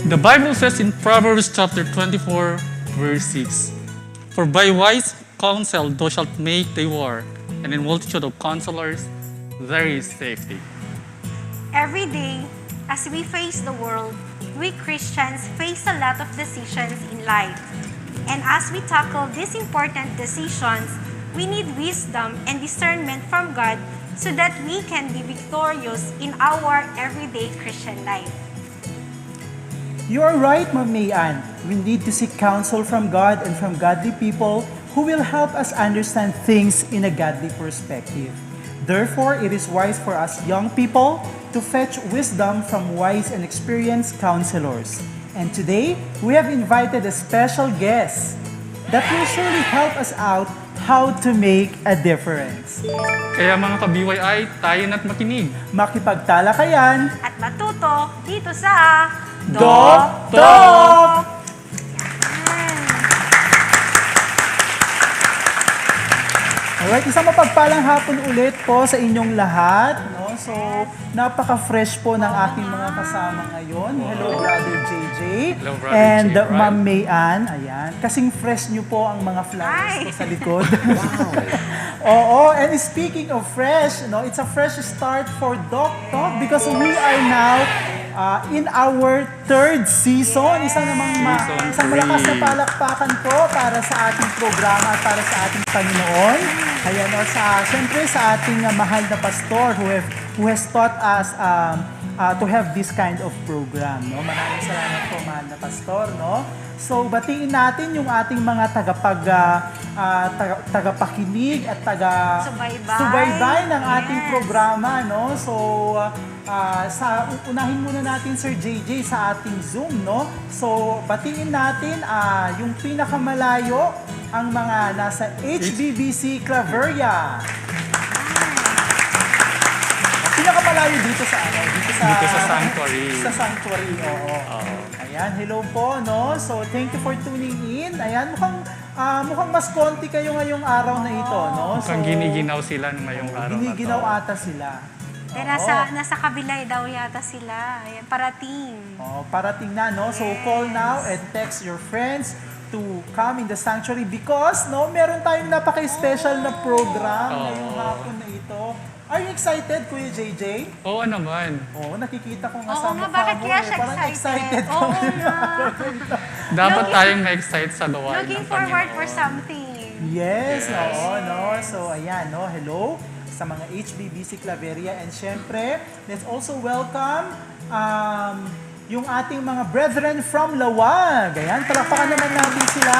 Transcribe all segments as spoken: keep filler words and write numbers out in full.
The Bible says in Proverbs chapter twenty-four, verse six, "For by wise counsel thou shalt make thy war, and in multitude of counselors there is safety." Every day, as we face the world, we Christians face a lot of decisions in life. And as we tackle these important decisions, we need wisdom and discernment from God so that we can be victorious in our everyday Christian life. You are right, Ma'am May Ann. We need to seek counsel from God and from godly people who will help us understand things in a godly perspective. Therefore, it is wise for us young people to fetch wisdom from wise and experienced counselors. And today, we have invited a special guest that will surely help us out how to make a difference. Kaya, mga ka-B Y I, tayo na't makinig. Makipagtalakayan. At matuto dito sa Doc Doc Talk! Talk! Yan. Alright, isang mapagpalang hapon ulit po sa inyong lahat, no? So, napaka-fresh po ng aking mga kasama ngayon. Hello, Brother J J. Hello, Brother And J J. Ma'am May Ann. Ayan. Kasing fresh niyo po ang mga flowers Hi. ko sa likod. Oo, and speaking of fresh, no, it's a fresh start for Doc Talk because we are now uh, in our third season. Isang namang ma- Season isang malakas na three. palakpakan po para sa ating programa at para sa ating Panginoon. Ayan, o sa, siyempre sa ating uh, mahal na pastor who have who has taught us um, uh, to have this kind of program, no? Maraming salamat po, mahal na pastor, no? So, batiin natin yung ating mga tagapag uh, uh, taga, tagapakinig at taga Subaybay. subaybay ng ating Yes. programa, no? So, uh, uh, sa unahin muna natin, Sir J J, sa ating Zoom, no? So, batiin natin uh, yung pinakamalayo ang mga nasa H B B C Claveria. Pinakamalayo dito sa ano, dito sa Dito sa sanctuary. Sa sanctuary, oo. Oo. Ayan, hello po, no? So, thank you for tuning in. Ayan, mukhang ah, mukhang mas konti kayo ngayong araw na ito, no? Mukhang So, giniginaw sila ngayong araw na giniginaw to. ata sila. Kaya Oo. nasa, nasa kabila daw yata sila. Ayan, parating. Oh, parating na, no? So, Yes. call now and text your friends to come in the sanctuary because, no, meron tayong napaka-special na program Oo. ngayong hapon na ito. Are you excited, Kuya J J? Oo naman. Oo, nakikita ko nga Oo sa nga, mukha bakit mo kaya eh. siya Parang excited? excited ka Oo nga. nga. Dapat Looking tayong na-excite sa gawain Looking ng forward Panginoon. for something. Yes, Yes. oo, no? So, ayan, no? Hello sa mga H B B C Claveria. And syempre, let's also welcome um, yung ating mga brethren from Laoag. Ayan, palakpakan naman natin sila.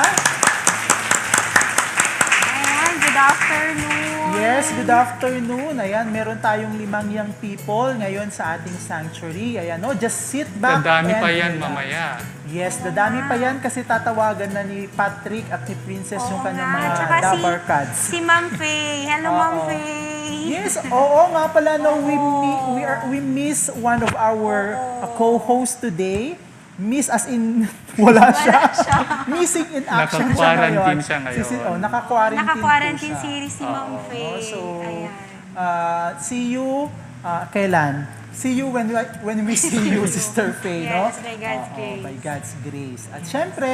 Ayan, good afternoon. Yes, good afternoon. Ayan, meron tayong limang young people ngayon sa ating sanctuary. Ayan, no? Just sit back Dadami and pa yan relax. mamaya. Yes, dadami pa yan kasi tatawagan na ni Patrick at ni Princess Oo yung kanyang nga. mga At saka si, Dabar Cats. si Ma'am Faye. Hello, Ma'am Oo. Faye. Yes, oo nga pala, no, we Oo. mi-, we are, we miss one of our Oo. uh, co-hosts today. Miss as in, wala Wala siya. siya. Missing in action siya Naka-quarantine ngayon. siya Si, si, ngayon. oh, naka-quarantine po Naka-quarantine siya. si, si Ma'am Oo. Faye. So, Ayan. uh, see you, uh, kailan? See you when we, when we see you, Sister Faye, no? Yes, by God's Oo, grace. by God's grace. At syempre,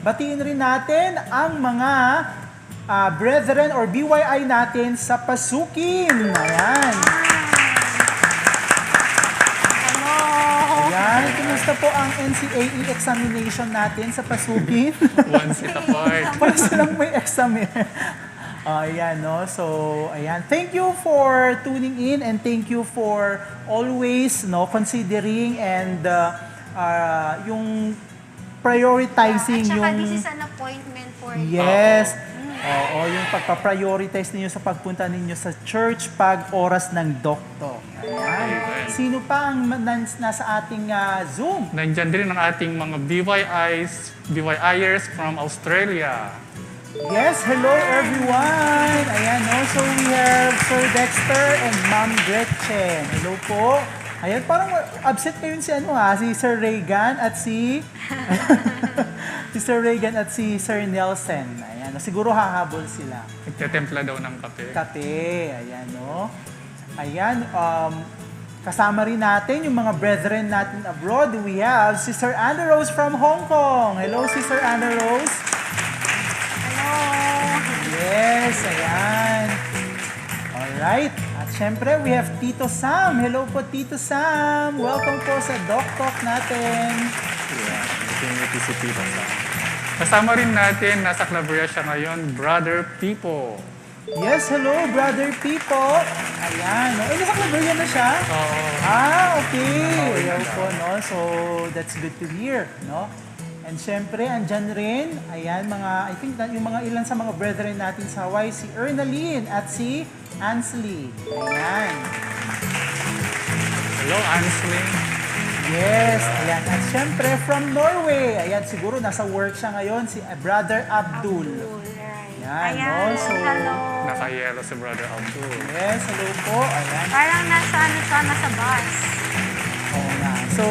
batiin rin natin ang mga ah, brethren or B Y I natin sa Pasukin. Ayan. Hello. Ayan. Kumusta po ang N C A E examination natin sa Pasukin? One seat apart. Para silang may exam eh. Ah, ayan, no? So, ayan. Thank you for tuning in and thank you for always, no, considering and uh, uh, yung prioritizing At saka, yung this is an appointment for you. Yes. Mm. Oo, yung pagpa-prioritize ninyo sa pagpunta ninyo sa church pag oras ng doktor. Ayan. Amen. Sino pa ang ma-, nan-, nasa ating ah, Zoom? Nandyan din ang ating mga B Y Is, B Y Iyers from Australia. Yes, hello everyone! Ayan, no? So we have Sir Dexter and Ma'am Gretchen. Hello po. Ayan, parang absent ngayon si ano ha, si Sir Reagan at si si Sir Reagan at si Sir Nelson. Ayan, siguro hahabol sila. Nagtetimpla daw ng kape. Kape, ayan, no? Ayan, um, Kasama rin natin yung mga brethren natin abroad. We have Sister Anna Rose from Hong Kong. Hello, Sister Anna Rose. Hello! Yes, ayan. Alright. At syempre, we have Tito Sam. Hello po, Tito Sam. Welcome po sa Doc Talk natin. Yeah, ito yung P C P basta. Kasama rin natin, nasa Claveria siya ngayon, Brother Pipo. Yes, hello, Brother Pipo. Ayan. No? Eh, nasa Claveria na siya? Oo. Ah, okay. Nakauwi na Ayaw daw. po, no? So, that's good to hear, no? And syempre, andyan rin, ayan, mga, I think, na, yung mga ilan sa mga brethren natin sa Hawaii, si Ernaline at si Ansley. Ayan. Hello, Ansley. Yes, ayan. At syempre, from Norway, ayan, siguro nasa work siya ngayon, si uh, Brother Abdul. Abdul, right. Yan, Ayan, no? So, hello. Naka-yellow si Brother Abdul. Yes, hello po. Ayan. Parang nasa ano siya, nasa bus. Oo nga. So,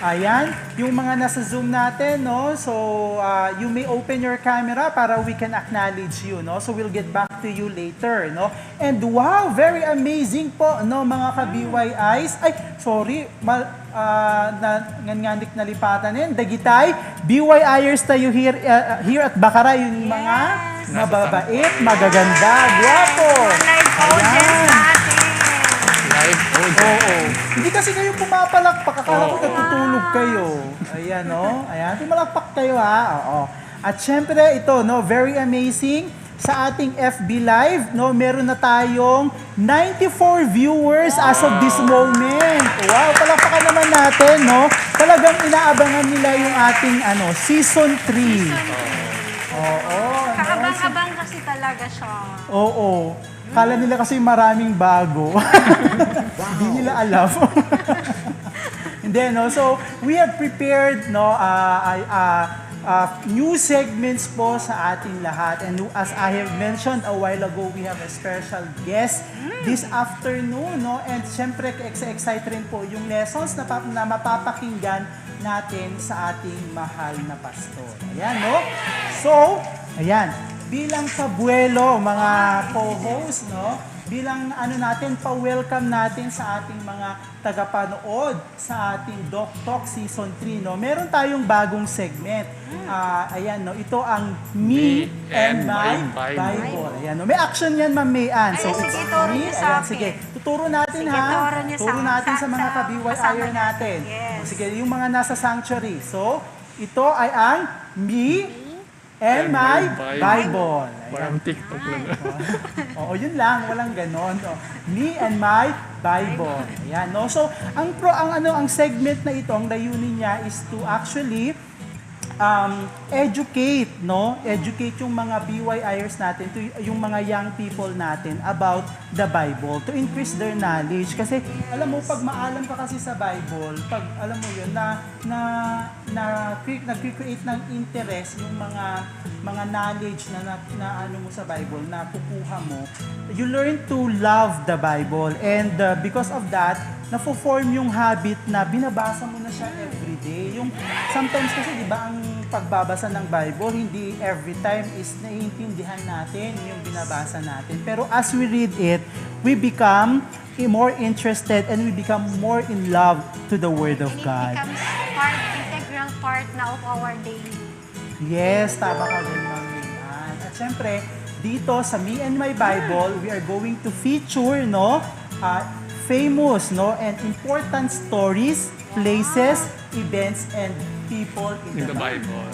ayan, yung mga nasa Zoom natin, no? So, uh, you may open your camera para we can acknowledge you, no? So, we'll get back to you later, no? And wow, very amazing po, no, mga ka-B Y Is. Ay, sorry, mal, ah, na, ngan nga nik nalipatan yan. Dagitay, B Y Ers tayo here, uh, here at Baccarat, yung mga Yes. mababait, magaganda, guwapo. Mga live audience Ayan. natin. Live audience. Oo. Hindi kasi kayo pumapalakpak. Akala ko Oo. natutulog kayo. Ayan, no? Ayan, pumalakpak kayo, ha? Oo. At syempre, ito, no, very amazing. Sa ating F B Live, no, meron na tayong ninety-four viewers as of this moment. Wow, palakpakan naman natin, no? Talagang inaabangan nila yung ating, ano, season three. Oo. No? Kaabang-abang kasi talaga siya. Oo. Kala nila kasi maraming bago. Hindi nila alam. Hindi, no? So, we have prepared, no, uh, uh, uh, new segments po sa ating lahat. And as I have mentioned a while ago, we have a special guest this afternoon, no? And syempre, ex-excite rin po yung lessons na, pa- na mapapakinggan natin sa ating mahal na pastor. Ayan, no? So, ayan, bilang pabuelo, mga co-host, no? Bilang ano natin, pa-welcome natin sa ating mga tagapanood sa ating Doc Talk Season three, no? Meron tayong bagong segment. Ah, ayan, no? Ito ang Me, Me and and My My Bible. Bible. Ayan, no? May action yan, Ma'am May Ann. Ay, sige, it's ituro me. niyo sa Ayan, akin. sige. Tuturo natin, Sige, ha? turo niyo sa Turo natin sa, sa- mga sa- ka-B Y I kasama natin. natin. Yes. O, sige, yung mga nasa sanctuary. So, ito ay ang Me and And My My Bible. Ayan. Parang TikTok lang. Oo, yun lang. Walang ganon. O, Me and My Bible. Ayan, no? So, ang pro, ang ano, ang segment na ito, ang layunin niya is to actually um, educate, no? Educate yung mga B Y Ers natin, to y- yung mga young people natin about the Bible, to increase their knowledge. Kasi, alam mo, pag maalam ka kasi sa Bible, pag, alam mo yun, na, na, na cre- nag-create ng interest yung mga, mga knowledge na, na, na ano mo sa Bible, na kukuha mo, you learn to love the Bible. And uh, because of that, nafo-form yung habit na binabasa mo na siya everyday. Yung, sometimes kasi, di ba, ang pagbabasa ng Bible, hindi every time is naiintindihan natin yung binabasa natin. Pero as we read it, we become more interested and we become more in love to the Word of And it God. becomes part, integral part na of our daily. Yes, tama ka din, Ma'am Rian. At syempre, dito sa Me and My Bible, we are going to feature, no, ah, famous, no, and important stories, places, events, and people in, In the Bible.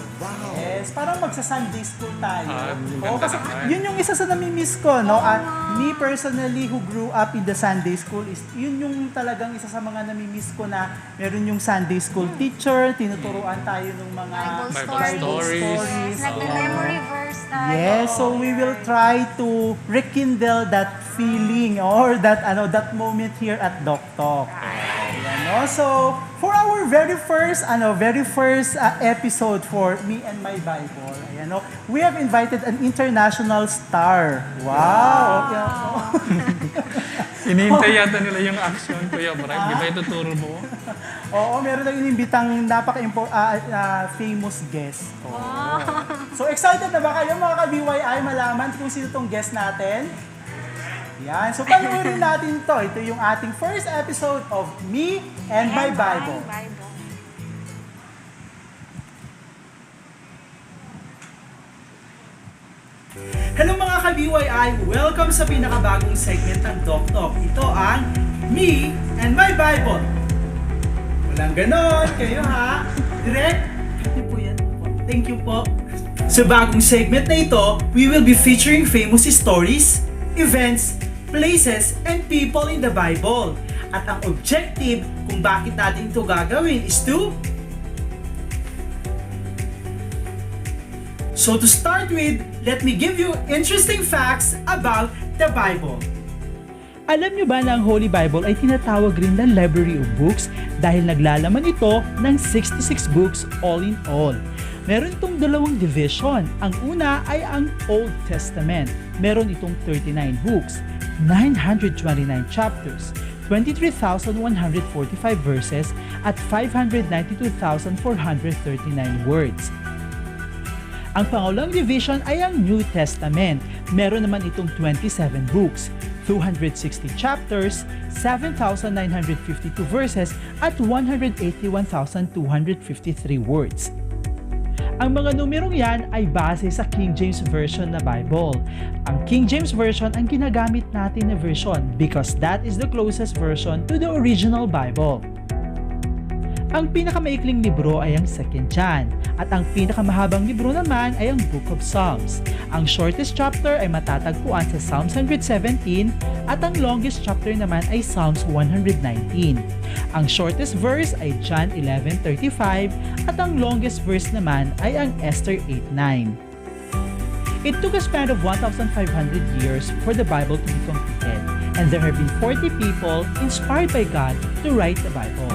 Yes, parang magsa-Sunday school tayo. Ah, Oo, maganda kasi naman. Yun yung isa sa namimiss ko, no? Ah, me personally, who grew up in the Sunday school, is yun yung talagang isa sa mga namimiss ko, na meron yung Sunday school teacher, tinuturuan tayo ng mga Bible Bible stories. stories. Yes, nagme-memory verse tayo. Yes, so we will try to rekindle that feeling or that, ano, that moment here at Doc Talk. Ayan, no? So, for our very first, ano, very first uh, episode for Me and My Bible, ayan, no? We have invited an international star. Wow! Okay. Inihintay yata nila yung action, Kuya Brian. Di ba ituturo mo? Oo, meron tayong inimbitang napaka-impo- ah, ah, famous guest. Oo. So, excited na ba kayo, mga ka-B Y I, malaman kung sino tong guest natin? Yan. So, panoorin natin to. Ito yung ating first episode of Me and My Bible. Hello mga ka-B Y I! Welcome sa pinakabagong segment ng Doc Talk. Ito ang Me and My Bible. Walang ganon. Kayo ha? Direk? Happy po yan. Thank you po. Sa bagong segment na ito, we will be featuring famous stories, events, places, and people in the Bible. At ang objective kung bakit natin ito gagawin is to So to start with, let me give you interesting facts about the Bible. Alam niyo ba na ang Holy Bible ay tinatawag rin na library of books dahil naglalaman ito ng sixty-six books all in all. Meron itong dalawang division. Ang una ay ang Old Testament. Meron itong thirty-nine books, nine hundred twenty-nine chapters, twenty-three thousand one hundred forty-five verses at five hundred ninety-two thousand four hundred thirty-nine words. Ang pangalawang division ay ang New Testament. Meron naman itong twenty-seven books, two hundred sixty chapters, seven thousand nine hundred fifty-two verses at one hundred eighty-one thousand two hundred fifty-three words. Ang mga numerong yan ay base sa King James Version na Bible. Ang King James Version ang ginagamit natin na version because that is the closest version to the original Bible. Ang pinakamaikling libro ay ang Second John, at ang pinakamahabang libro naman ay ang Book of Psalms. Ang shortest chapter ay matatagpuan sa Psalms one hundred seventeen at ang longest chapter naman ay Psalms one hundred nineteen. Ang shortest verse ay John eleven thirty-five at ang longest verse naman ay ang Esther eight nine. It took a span of one thousand five hundred years for the Bible to be completed, and there have been forty people inspired by God to write the Bible.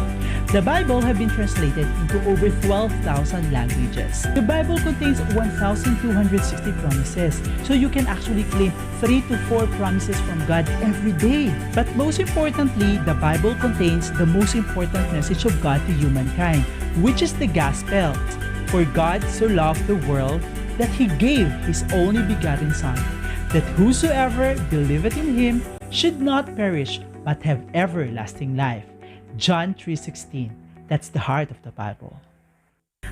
The Bible have been translated into over twelve thousand languages. The Bible contains one thousand two hundred sixty promises, so you can actually claim three to four promises from God every day. But most importantly, the Bible contains the most important message of God to humankind, which is the gospel. For God so loved the world that he gave his only begotten Son, that whosoever believeth in him should not perish but have everlasting life. John three sixteen. That's the heart of the Bible.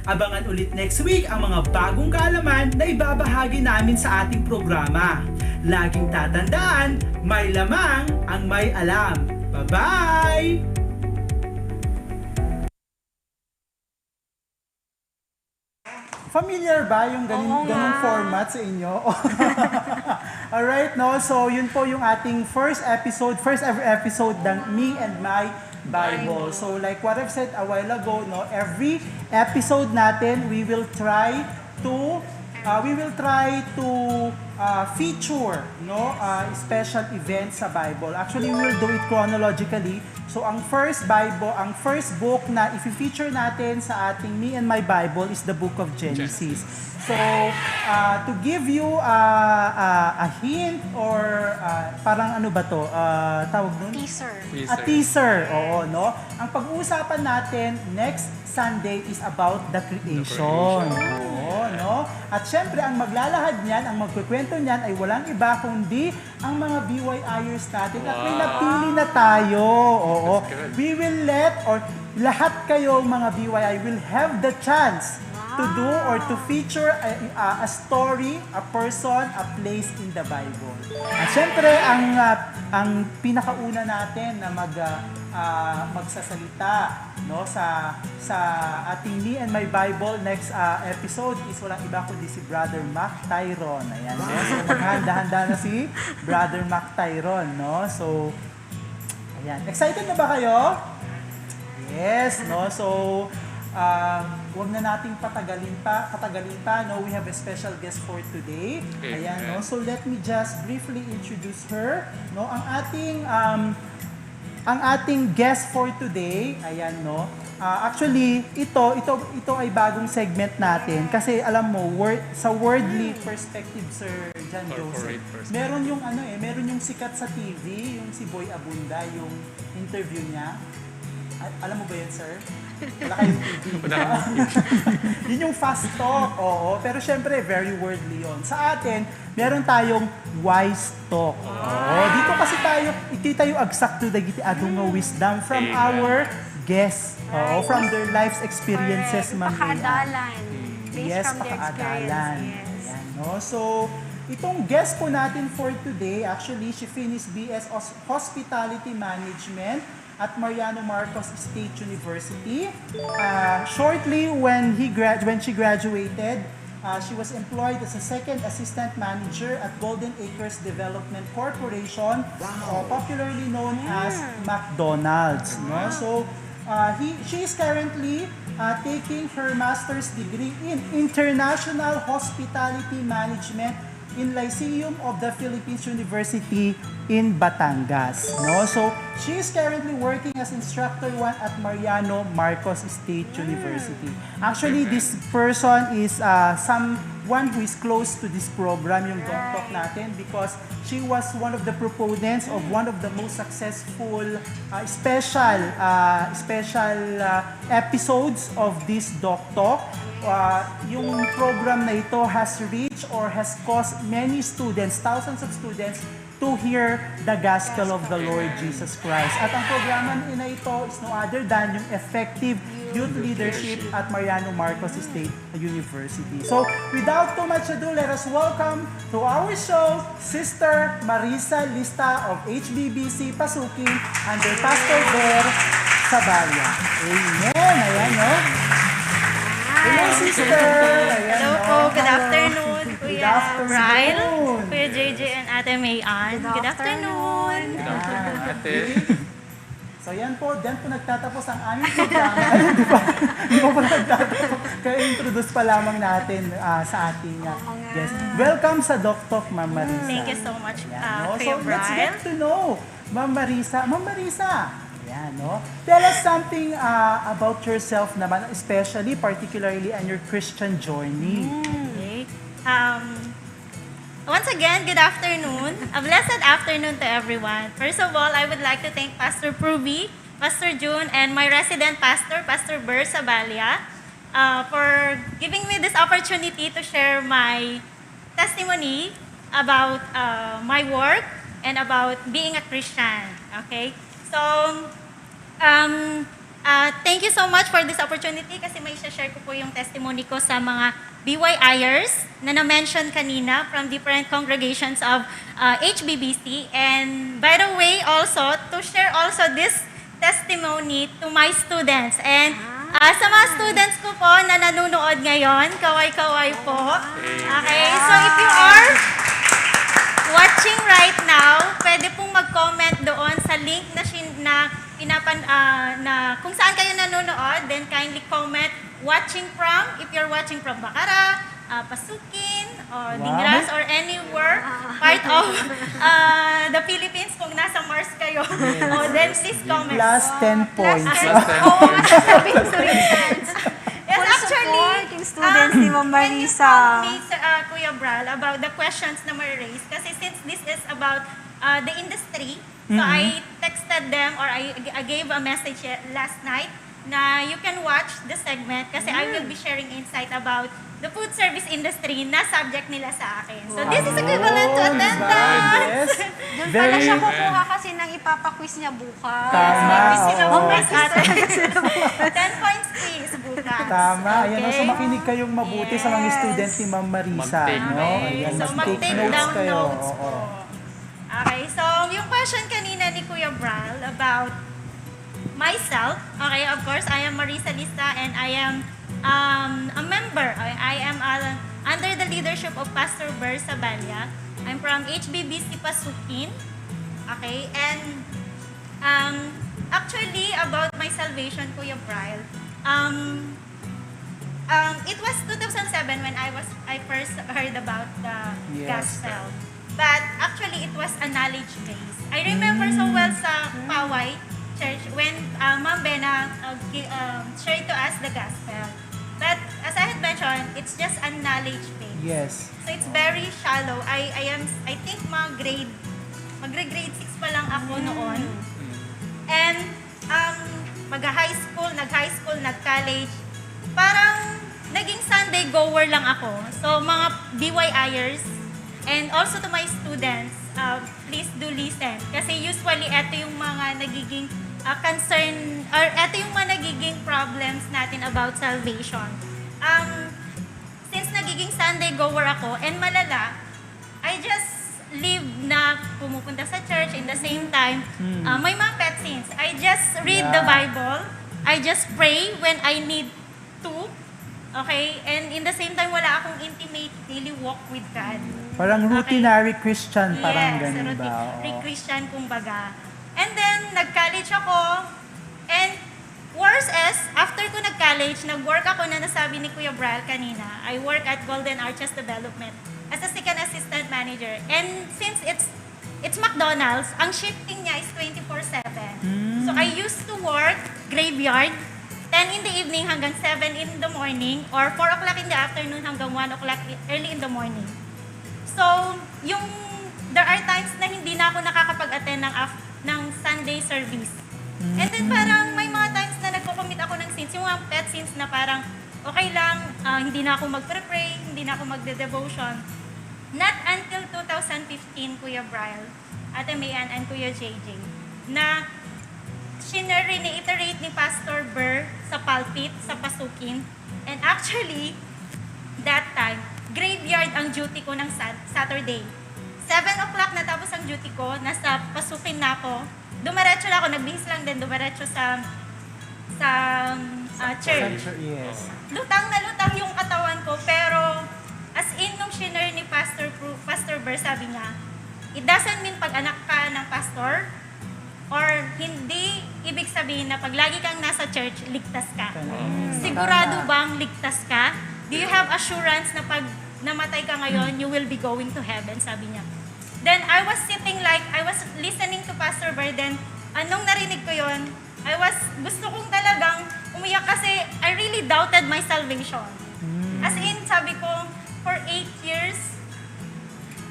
Abangan ulit next week ang mga bagong kaalaman na ibabahagi namin sa ating programa. Laging tatandaan, may lamang ang may alam. Bye-bye! Familiar ba yung ganin-, Oo nga. Ganung format sa inyo? Alright, no? So, yun po yung ating first episode, first ever episode ng Me and My Bible. Bible. So, like what I've said a while ago, no, every episode natin, we will try to, uh, we will try to, uh, feature, no, uh, special events sa Bible. Actually, we will do it chronologically. So, ang first Bible, ang first book na ifi-feature natin sa ating Me and My Bible is the Book of Genesis. Genesis. So, ah, to give you, ah, ah, a hint or, ah, parang ano ba to? Ah, tawag nun? Teaser. A teaser. Teaser, oo, no? Ang pag-uusapan natin next Sunday is about the creation. The creation. Oo, no? At syempre, ang maglalahad niyan, ang magkukwento niyan ay walang iba kundi ang mga B Y Iers natin at may Wow. napili na tayo. Oo. That's good. We will let, or lahat kayo mga B Y I will have the chance to do Wow. or to feature a, a, a story, a person, a place in the Bible. At syempre, ang, ah, ang pinakauna natin na mag, ah, ah, magsasalita, no, sa, sa ating Me and My Bible next, ah, episode is walang iba kundi si Brother Mac Tyron. Ayan, no? So, maghanda-handa na si Brother Mac Tyron, no? So, ayan. Excited na ba kayo? Yes, no? So, um, wag na nating patagalin pa, patagalin pa, no? We have a special guest for today. Ayan, no? Amen. So, let me just briefly introduce her, no? Ang ating, um, ang ating guest for today, ayan, no? Ah, actually, ito, ito, ito ay bagong segment natin kasi alam mo, wor-, sa worldly Hmm. perspective, Sir John Joseph, Corporate perspective. meron yung ano eh, meron yung sikat sa T V, yung si Boy Abunda, yung interview niya. Al- alam mo ba yun, sir? Wala kayong T V, di ba? Yun yung fast talk, oo. Pero syempre, very worldly yun. Sa atin, meron tayong wise talk. Oo. Dito kasi tayo, iti tayo agsakto dagiti adu nga wisdom from Amen. our guests. Oo, Right. from their life's experiences, Correct. Ma'am Rian. Pakaadalan. Based Yes, from their pakaadalan. experience. Yes. Ayan, no? So, itong guest po natin for today, actually, she finished B S Hos- Hospitality Management at Mariano Marcos State University. Uh, shortly when he grad- when she graduated, uh, she was employed as a second assistant manager at Golden Acres Development Corporation, uh, popularly known as McDonald's. No? So, uh, he, she is currently uh, taking her master's degree in International Hospitality Management in Lyceum of the Philippines University in Batangas. No? So, she is currently working as instructor one at Mariano Marcos State University. Actually, this person is uh, someone who is close to this program, yung Doc Talk natin, because she was one of the proponents of one of the most successful uh, special uh, special uh, episodes of this Doc Talk. Uh, yung program na ito has reached or has caused many students, thousands of students, to hear the gospel of the Lord Jesus Christ. At ang programa na ito is no other than yung effective youth leadership at Mariano Marcos State University. So, without too much ado, let us welcome to our show, Sister Marisa Lista of H B B C Pasukin under Pastor Ber Saballa. Amen! Ayan, no? Hello, Sister! Ayan, Hello no? po, good afternoon, Kuya Good afternoon. Brian, Kuya J J, and Ate May Ann. Good afternoon. Good afternoon, ate. So yan po, dyan po nagtatapos ang aming programa. Di ba? Di pa pala nagtatapos. Kaya introduce pa lamang natin ah, sa ating ah, Oo nga. guest. Welcome sa Doc Talk, Ma'am Marisa. Thank you so much, Ayan, uh, no? So Kuya let's Brian. Get to know Ma'am Marisa. Ma'am Marisa, ayan, no? Tell us something uh, about yourself naman, especially, particularly on your Christian journey. Okay. Um, once again, good afternoon. A blessed afternoon to everyone. First of all, I would like to thank Pastor Pruby, Pastor June, and my resident pastor, Pastor Ber Saballa, uh, for giving me this opportunity to share my testimony about uh, my work and about being a Christian. Okay? So, um, uh, thank you so much for this opportunity kasi may share ko po yung testimony ko sa mga B Y Iers na na-mention kanina from different congregations of uh, H B B C. And by the way, also, to share also this testimony to my students. And ah, sa mga students ko po na nanonood ngayon, kaway-kaway po. Okay, so if you are watching right now, pwede pong mag-comment doon sa link na, shin, na pinapan ah, na kung saan kayo nanonood, then kindly comment watching from, if you're watching from Bacara, uh, Pasukin, or Wow. Dingras, or anywhere part of uh, the Philippines, kung nasa Mars kayo. O, then please comment. Plus ten points. Oo, sasabihin ko rin. Yes, Full actually, support yung students ni Ma'am when you Marisa. told me, Sir, uh, Kuya Bral, about the questions na ma-raise, kasi since this is about uh, the industry, so I texted them or I, I gave a message ye- last night na you can watch the segment kasi I will be sharing insight about the food service industry na subject nila sa akin. So this is equivalent to Oh, di ba? attendance. Yes. Doon pala siya Very- kukuha kasi nang ipapaquiz niya bukas. Tama, Quiz nila oo. bukas, ate. Ten points quiz bukas. Tama. Ayan, no? So Okay? Makinig kayong mabuti sa mga Yes. students ni Ma'am Marisa. Mag-take No? notes. Ayan, So, mag-take mag-take notes down kayo. notes Oo. po. Okay, so yung question kanina ni Kuya Bral about myself, okay, of course, I am Marisa Lista and I am um, a member, I, I am uh, under the leadership of Pastor Ber Saballa. I'm from H B B C Pasukin, okay, and um, actually, about my salvation, Kuya Bral, um, um, it was two thousand seven when I was I first heard about the Yes. gospel. But actually, it was a knowledge base. I remember so well sa Paway Church when uh, Ma'am Bena uh, gi- um, shared to us the gospel. But as I had mentioned, it's just a knowledge base. Yes. So it's very shallow. I I am I think mga grade magre-grade six pa lang ako noon. And um magha college, parang naging Sunday goer lang ako. So, mga B Y Iers, and also to my students, uh, please do listen. Kasi usually, eto yung mga nagiging, uh, concern, or eto yung mga nagiging problems natin about salvation. Um, since nagiging Sunday goer ako, and malala, I just live na pumupunta sa church, in the same time, Mm. uh, may mga pet sins. I just read the Yeah. Bible. I just pray when I need to. Okay? And in the same time, wala akong intimate daily walk with God. Parang Okay. routinary Christian, parang Yes, ganun routi- ba? Oo. Christian, kumbaga. And then, nag-college ako. And worse is, after ko nag-college, nag-work ako na nasabi ni Kuya Brian kanina. I work at Golden Arches Development as a second assistant manager. And since it's it's McDonald's, ang shifting niya is twenty-four seven. Mm. So I used to work graveyard, ten in the evening hanggang seven in the morning, or four o'clock in the afternoon hanggang one o'clock i- early in the morning. So, yung, there are times na hindi na ako nakakapag-attend ng, af- ng Sunday service. And then parang may mga times na nagko-commit ako ng sins, yung mga pet sins na parang, okay lang, ah, hindi na ako magpre-pray, hindi na ako magde-devotion. Not until two thousand fifteen, Kuya Brian, Ate Mayan, and Kuya J J, na shinare, reiterate ni Pastor Burr sa pulpit, sa pasukin. And actually, that time, graveyard ang duty ko ng Sat- Saturday. Seven o'clock natapos ang duty ko, nasa pasukin na ako. Dumiretso na ako, nagbihis lang din, dumiretso sa, sa ah, church. Yes. Lutang na lutang yung katawan ko, pero as in, nung shinare ni Pastor Pru- Pastor Burr, sabi niya, "It doesn't mean pag anak ka ng pastor or hindi ibig sabihin na pag lagi kang nasa church, ligtas ka. Correct. Sigurado Tama. Bang ligtas ka? Do you have assurance na pag namatay ka ngayon, you will be going to heaven?" sabi niya. Then I was sitting like, I was listening to Pastor Burr, then anong narinig ko yon, I was, gusto kong talagang umiyak kasi I really doubted my salvation. As in, sabi ko, for eight years,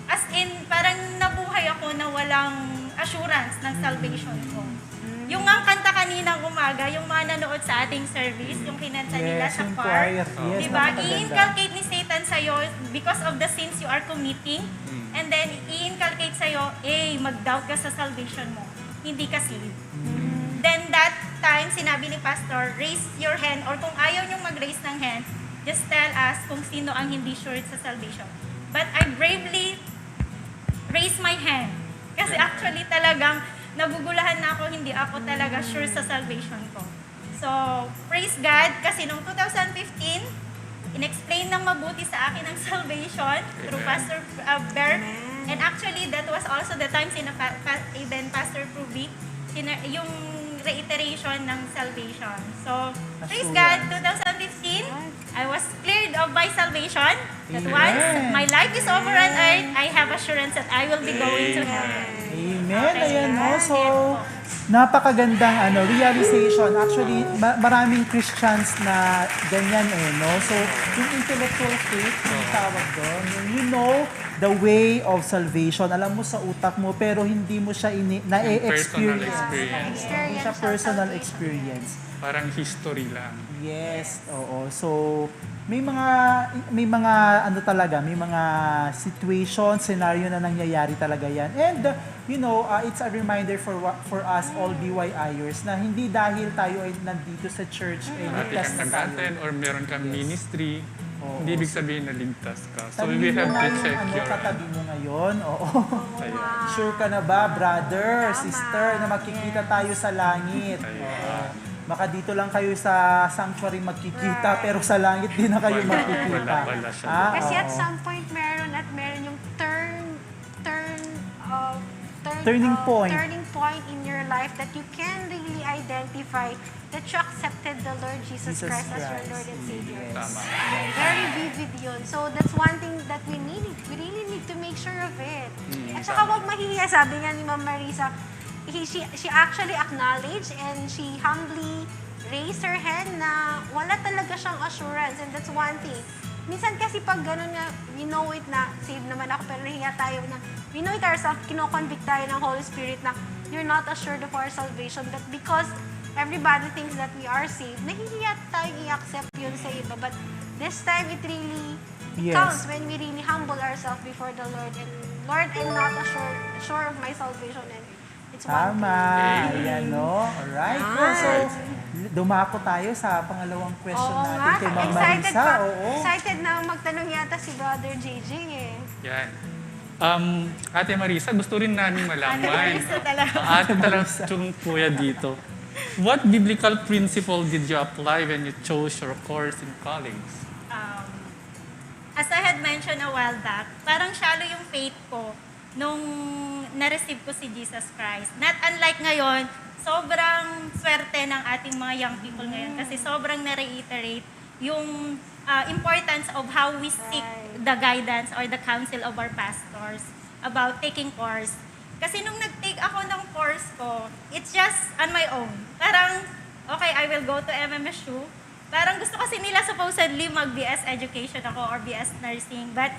as in, parang nabuhay ako na walang assurance ng salvation ko. Yung nga kanta kaninang umaga, yung mga nanood sa ating service, yung kinanta nila Yes, sa yung choir, choir. Yes, di ba? napakaganda. I-inculcate ni Satan sa'yo because of the sins you are committing, and then i-inculcate sa'yo, eh, mag-doubt ka sa salvation mo. Hindi ka saved. Then that time, sinabi ni Pastor, "Raise your hand," or kung ayaw niyong mag-raise ng hand, just tell us kung sino ang hindi sure sa salvation. But I bravely raise my hand. Kasi actually talagang nagugulahan na ako, hindi ako talaga sure sa salvation ko. So, praise God, kasi nung two thousand fifteen, in-explain ng mabuti sa akin ang salvation through Amen. Pastor uh, Ber. Amen. And actually, that was also the time sina pa, pa, even Pastor Pruby, sina, yung reiteration ng salvation. So, praise God, Assurance. two thousand fifteen, I was cleared of my salvation. That Amen. once my life is over on earth, I have assurance that I will be going to heaven. Amen. Okay. Ayan, no? So, napakagandang ano, realization. Actually, ma- maraming Christians na ganyan eh, no? So, yung intellectual faith, yung tawag doon, yung you know the way of salvation. Alam mo sa utak mo, pero hindi mo siya ini- na-experience. Personal experience. Hindi siya personal experience. Parang history lang. Yes, oo. So, may mga may mga ano talaga, may mga situation, scenario na nangyayari talaga 'yan. And uh, you know, uh, it's a reminder for wa- for us all B Y Iers na hindi dahil tayo ay nandito sa church ay Ating ligtas na tayo. Nag-attend or meron kang Yes. ministry, Oo. hindi ibig sabihin na ligtas ka. So Tanungin we mo have nga to yung check ano, your... katabi mo ngayon. Oo. Ayun. Sure ka na ba, brother, Tama. sister, na magkikita tayo sa langit? Ayun. Oo. Baka dito lang kayo sa sanctuary magkikita, pero sa langit di na kayo Wala, magkikita. wala, wala siya. Ah, Kasi at oo. some point, meron at meron yung turn, turn, uh, turn, Turning uh, point. turning point in your life that you can really identify that you accepted the Lord Jesus, Jesus Christ as your Christ. Lord and Savior. Yes. Tama. Very vivid yun. So, that's one thing that we need. We really need to make sure of it. Mm, At saka tama. Huwag mahihiya, sabi nga ni Ma'am Marisa, he, she, she actually acknowledged and she humbly raised her hand na wala talaga siyang assurance, and that's one thing. Minsan kasi pag ganun nga, we know it na, saved naman ako, pero nahiya tayo na, we know it ourselves, kinoconvict tayo ng Holy Spirit na you're not assured of our salvation, but because everybody thinks that we are saved, nahihiya tayong i-accept yun sa iba. But this time, it really it Yes. counts when we really humble ourselves before the Lord. And Lord, I'm not assured, sure of my salvation, and it's one Tama. thing. Ayan, no? Alright. Nice. So, dumako tayo sa pangalawang question Oo natin nga. kay Ma'am Excited Marisa. pa, Oo. excited na magtanong yata si Brother J J eh. Yan. Um, Ate Marisa, gusto rin namin malaman. Ate Marisa talaga. Ate talaga yung kuya dito. What biblical principle did you apply when you chose your course in college? Um, as I had mentioned a while back, parang shallow yung faith ko nung na-receive ko si Jesus Christ. Not unlike ngayon, sobrang swerte ng ating mga young people ngayon kasi sobrang na-reiterate yung uh, importance of how we seek Right. the guidance or the counsel of our pastors about taking course. Kasi nung nag-take ako ng course ko, it's just on my own. Parang, okay, I will go to M M S U. Parang gusto kasi nila supposedly mag-B S education ako or B S nursing. But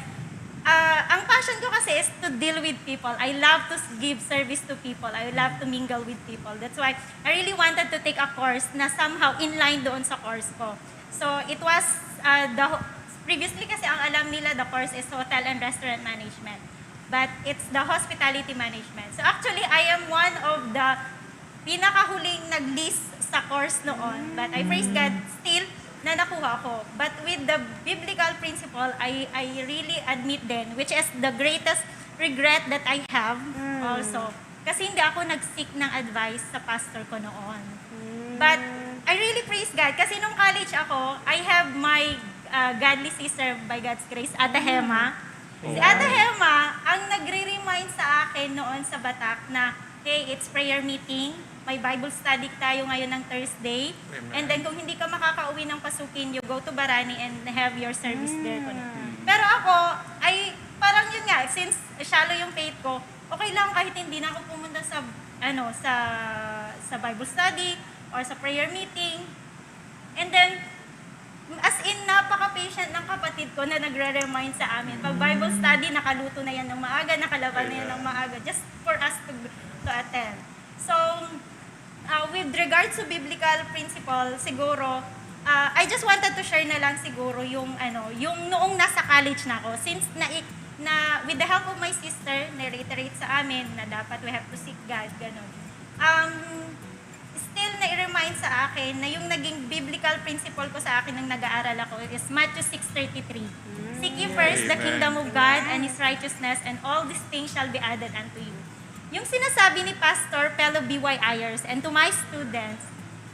uh, ang passion ko kasi is to deal with people. I love to s- give service to people. I love to mingle with people. That's why I really wanted to take a course na somehow in line doon sa course ko. So it was uh, the ho- previously kasi ang alam nila the course is hotel and restaurant management. But it's the hospitality management. So actually I am one of the pinakahuling nag-list sa course noon. But I praise God still na nakuha ko. But with the biblical principle, I, I really admit then, which is the greatest regret that I have also. Kasi hindi ako nag-seek ng advice sa pastor ko noon. But I really praise God kasi nung college ako, I have my uh, godly sister by God's grace, Ate Hema. Si Ate Hema ang nagre-remind sa akin noon sa Batak na, hey, it's prayer meeting, may Bible study tayo ngayon ng Thursday. Amen. And then kung hindi ka makakauwi ng Pasukin, you go to Barani and have your service there. Kuno. Pero ako, ay parang yun nga, since shallow yung faith ko, okay lang kahit hindi na ako pumunta sa ano sa sa Bible study or sa prayer meeting. And then, as in, napaka-patient ng kapatid ko na nagre-remind sa amin. Pag Bible study, nakaluto na yan ng maaga, nakalaba na yan ng maaga, just for us to, to attend. So, uh, with regards to biblical principle, siguro, uh, I just wanted to share na lang siguro yung, ano, yung noong nasa college na ako. Since na, na with the help of my sister, na-reiterate sa amin na dapat we have to seek God, ganun. Um, still na-remind sa akin na yung naging biblical principle ko sa akin nung nag-aaral ako is Matthew six thirty-three. Seek ye first the Amen. kingdom of God and His righteousness, and all these things shall be added unto you. Yung sinasabi ni Pastor Pelo B Y Ayers and to my students,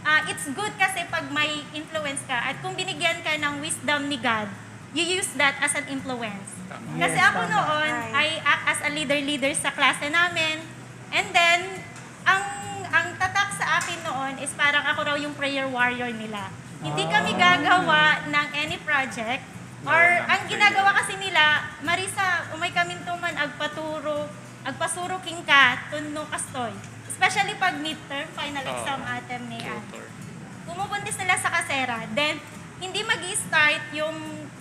ah, it's good kasi pag may influence ka at kung binigyan ka ng wisdom ni God, you use that as an influence. Tama. Kasi Yes, ako tama. noon, Right. I act as a leader-leader sa klase namin. And then, ang ang tatak sa akin noon is parang ako raw yung prayer warrior nila. Hindi kami gagawa ng any project. Or Wala ang nang ginagawa prayer. Kasi nila, Marisa, umay kami tuman agpaturo, agpasuro king ka, tunno kastoy. Especially pag midterm, final Oo. Exam atem ni True, Ann. Lord. Pumupunta sila sa kasera. Then, hindi mag start yung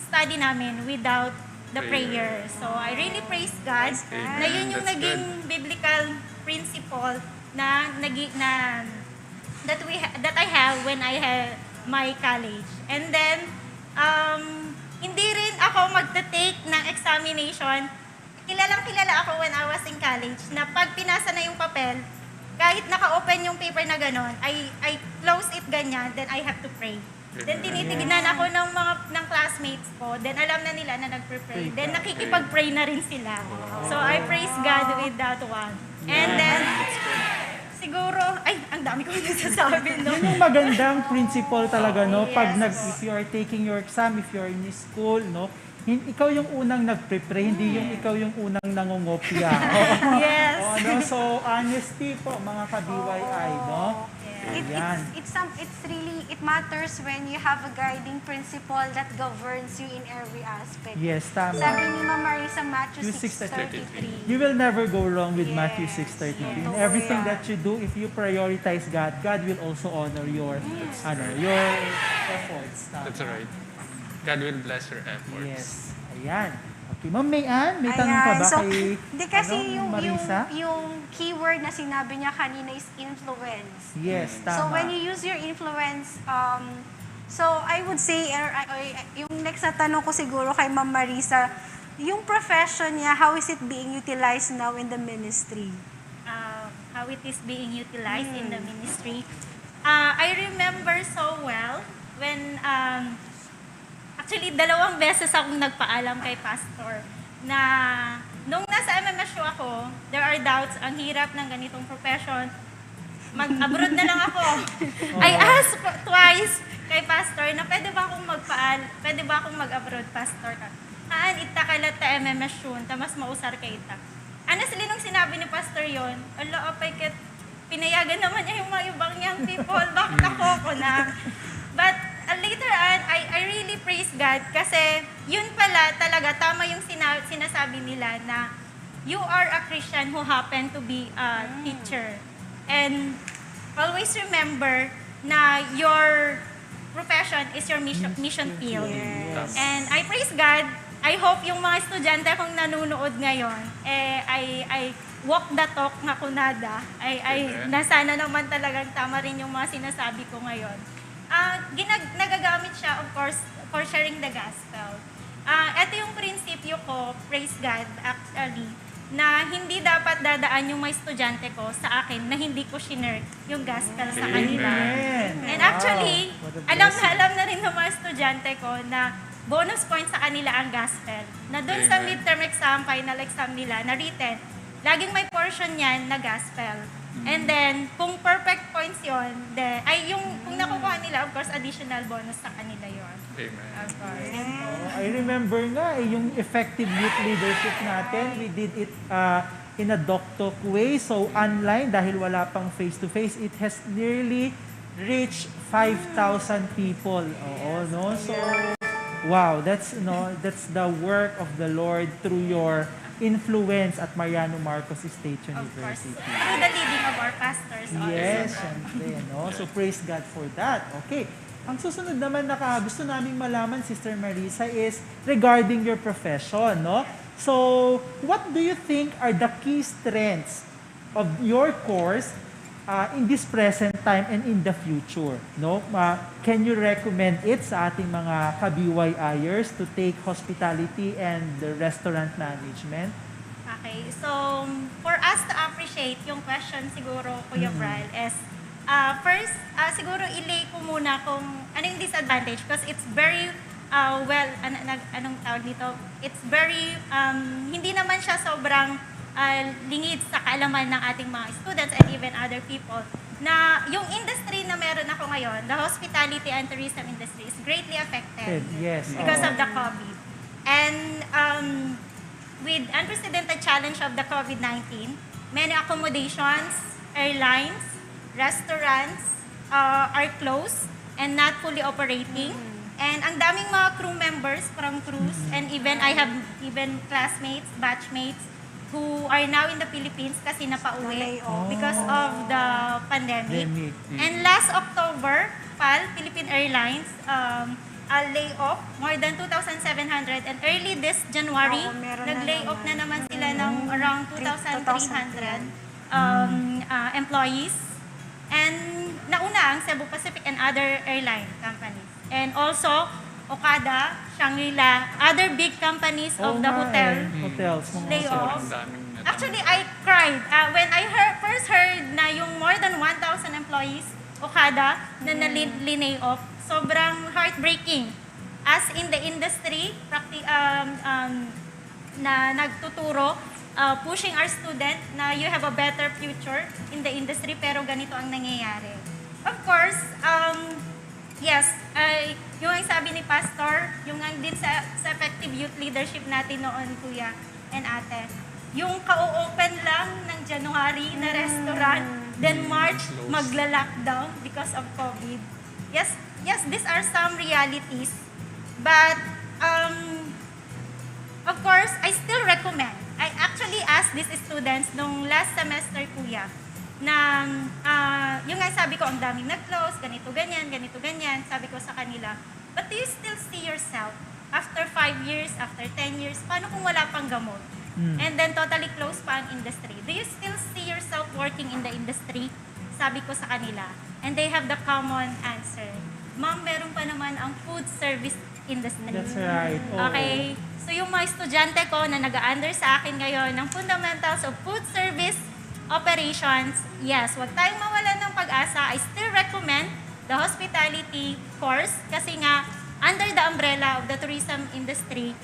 study namin without the Prayer. prayer. So, I really praise God Amen. na yun yung That's naging good. Biblical principle na nagi, na that we ha- that I have when I have my college. And then um hindi rin ako magte-take ng examination. Kilalang kilala ako when I was in college na pag pinasa na yung papel, kahit naka-open yung paper na ganon, I, I close it ganyan, then I have to pray. Then tinitignan ako ng mga ng classmates ko, then alam na nila na nagpe-pray. Then nakikipag-pray na rin sila. So I praise God with that one. And then siguro, ay, ang dami ko nasasabi, no? Yun yung magandang principle talaga, no? Pag Yes. nag, if you are taking your exam, if you are in school, no? Hin- ikaw yung unang nagpe-pray, hindi yung ikaw yung unang nangungopia. Yes. Oh, no? So, honesty po, mga ka-B Y I, no? It, Ayan. it's, it's, some, it's really, it matters when you have a guiding principle that governs you in every aspect. Yes, tama. Sabi ni Ma'am Marisa, Matthew Yung six thirty-three. You will never go wrong with Yes. Matthew six thirty-three. In Yes. everything Yeah. that you do, if you prioritize God, God will also honor your ano, your efforts. Tama. That's right. God will bless your efforts. Yes. Ayan. Okay, Ma'am May Ann, may tanong ka Ayan. ba So, kay di kasi ano, yung, yung, Marisa? yung keyword na sinabi niya kanina is influence. Yes, So tama. when you use your influence, um, so I would say, er, ay, ay, yung next na tanong ko siguro kay Ma'am Marisa, yung profession niya, how is it being utilized now in the ministry? Uh, how it is being utilized in the ministry. Uh, I remember so well when, um, actually, dalawang beses akong nagpaalam kay Pastor na nung nasa M M S U ako, there are doubts, ang hirap ng ganitong profession, mag-abroad na lang ako. I asked po- twice kay Pastor na pwede ba akong magpaal, pwede ba akong mag-abroad, Pastor? Haan, ita ka latta M M S U, ta mas mausar ka ita. Honestly, nung sinabi ni Pastor yon, ala, apay ket pinayagan naman niya yung mga ibang young people. Bakit ako? Ako na. But uh, later on, I, I really praise God kasi yun pala talaga, tama yung sina- sinasabi nila na you are a Christian who happen to be a teacher. And always remember na your profession is your mission, mission field. Yes. And I praise God. I hope yung mga estudyante kong nanunood ngayon, eh, I, I walk the talk nga kunada. I, I, Amen. Na sana naman talagang tama rin yung mga sinasabi ko ngayon. Ah, ginag- nagagamit siya, of course, for sharing the gospel. Ah, ito yung prinsipyo ko, praise God, actually, na hindi dapat dadaan yung mga estudyante ko sa akin na hindi ko shinare yung gospel sa kanila. Amen. And actually, Wow. What a alam na blessing. Alam na rin ng mga estudyante ko na bonus point sa kanila ang gospel. Na doon sa Amen. Midterm exam, final exam nila, na written, laging may portion niyan na gospel. And then, kung perfect points yon, then, ay yung kung nakukuha nila, of course, additional bonus sa kanila yon. Amen. Of course. Oh, I remember nga eh, yung effective youth leadership natin, we did it uh, in a doctoc way. So online, dahil wala pang face-to-face, it has nearly reached five thousand people. Oo, no? So, wow, that's, no, that's the work of the Lord through your influence at Mariano Marcos State Of course. University. Through the leading of our pastors also. Yes, syempre, no? So praise God for that. Okay. Ang susunod naman na ka- gusto naming malaman, Sister Marisa, is regarding your profession, no? So, what do you think are the key strengths of your course uh, in this present time and in the future, no? Uh, can you recommend it sa ating mga ka-B Y Ers to take hospitality and the restaurant management? Okay, so for us to appreciate yung question siguro, Kuya Bral, is uh, first, uh, siguro i-lay ko muna kung ano yung disadvantage because it's very, uh, well, an- nag- anong tawag dito? It's very, um, hindi naman siya sobrang uh, lingid sa kaalaman ng ating mga students and even other people na yung industry na meron ako ngayon, the hospitality and tourism industry, is greatly affected Yes. because Oo. Of the COVID. And um, with unprecedented challenge of the COVID nineteen, many accommodations, airlines, restaurants uh, are closed and not fully operating. And ang daming mga crew members from cruise, and even I have even classmates, batchmates who are now in the Philippines kasi napauwi Na-lay off. Because of the pandemic. Pandemic. And last October, pal, Philippine Airlines um, a layoff more than two thousand seven hundred, and early this January, Oo, meron na nag-lay off naman. Na naman sila ng around Three- two thousand three hundred two thousand three hundred. Um, uh, employees. And nauna ang Cebu Pacific and other airline companies. And also, Okada, Shangri-La, other big companies Oo of the nga hotel eh. Hotels, mga layoff. Ang daming natanggal. Actually, I cried uh, when I heard, first heard na yung more than one thousand employees, Okada, na nalin- linay off. Sobrang heartbreaking. As in the industry, practi- um, um, na nagtuturo, uh, pushing our student na you have a better future in the industry, pero ganito ang nangyayari. Of course, um, yes, ay, yung ang sabi ni Pastor, yung ang din sa, sa effective youth leadership natin noon, Kuya and Ate, yung ka-open lang ng January na restaurant, then March, magla-lockdown because of COVID. Yes, yes, these are some realities. But, um, of course, I still recommend. I actually asked these students nung last semester, Kuya, na uh, yung nga sabi ko, ang daming nag-close, ganito, ganyan, ganito, ganyan. Sabi ko sa kanila, but do you still see yourself after five years, after ten years, paano kung wala pang gamot? Mm. And then totally closed pa ang industry. Do you still see yourself working in the industry? Sabi ko sa kanila. And they have the common answer. Ma'am, meron pa naman ang food service industry. That's right. Oo. Okay. So yung mga estudyante ko na nag-a-under sa akin ngayon ng Fundamentals of Food Service Operations, yes, wag tayong mawalan ng pag-asa. I still recommend the hospitality course kasi nga under the umbrella of the tourism industry,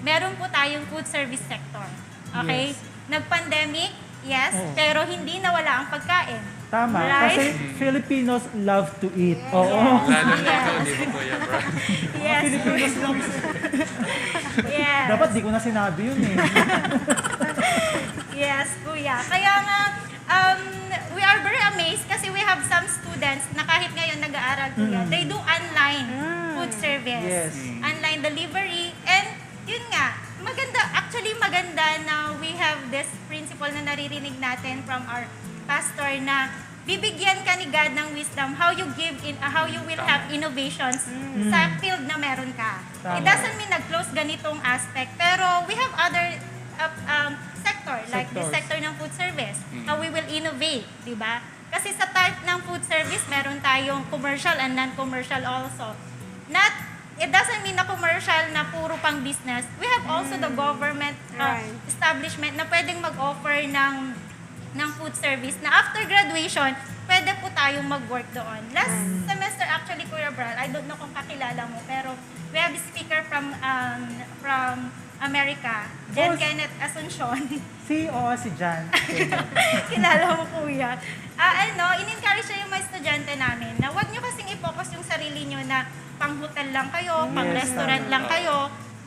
meron po tayong food service sector. Okay? Yes. Nag-pandemic, yes, Oo. pero hindi nawala ang pagkain. Tama, Right? kasi Filipinos love to eat. Oo. Lalo na ikaw, di ba, Kuya Bro? Yes. Filipinos love to eat. Yes. Dapat di ko na sinabi yun eh. Yes, Kuya. Kaya nga, um, we are very amazed kasi we have some students na kahit ngayon nag-aaral, Kuya, Mm. they do online Mm. food service, Yes. online delivery, and yun nga, maganda, actually maganda na we have this principle na naririnig natin from our pastor na bibigyan ka ni God ng wisdom how you give in, uh, how you will Tama. have innovations Mm. sa field na meron ka. Tama. It doesn't mean nag-close ganitong aspect, pero we have other, uh, um, sector, like the Sectors. sector ng food service, Mm. how we will innovate, di ba? Kasi sa type ng food service, meron tayong commercial and non-commercial also. Not, it doesn't mean na commercial na puro pang business. We have also the Mm. government, uh, Right. establishment na pwedeng mag-offer ng, ng food service na after graduation, pwede po tayong mag-work doon. Last Mm. semester actually, Kuya Bral, I don't know kung kakilala mo, pero we have a speaker from, um, from America, Jen Oh, s- Kenneth Asuncion. Si, oo, si Jan. Kilala mo, Kuya. Ah, ano, in-encourage siya yung mga estudyante namin na wag nyo kasing i-focus yung sarili nyo na pang-hotel lang kayo, Mm. Yes, pang-restaurant tama. lang Oo. kayo.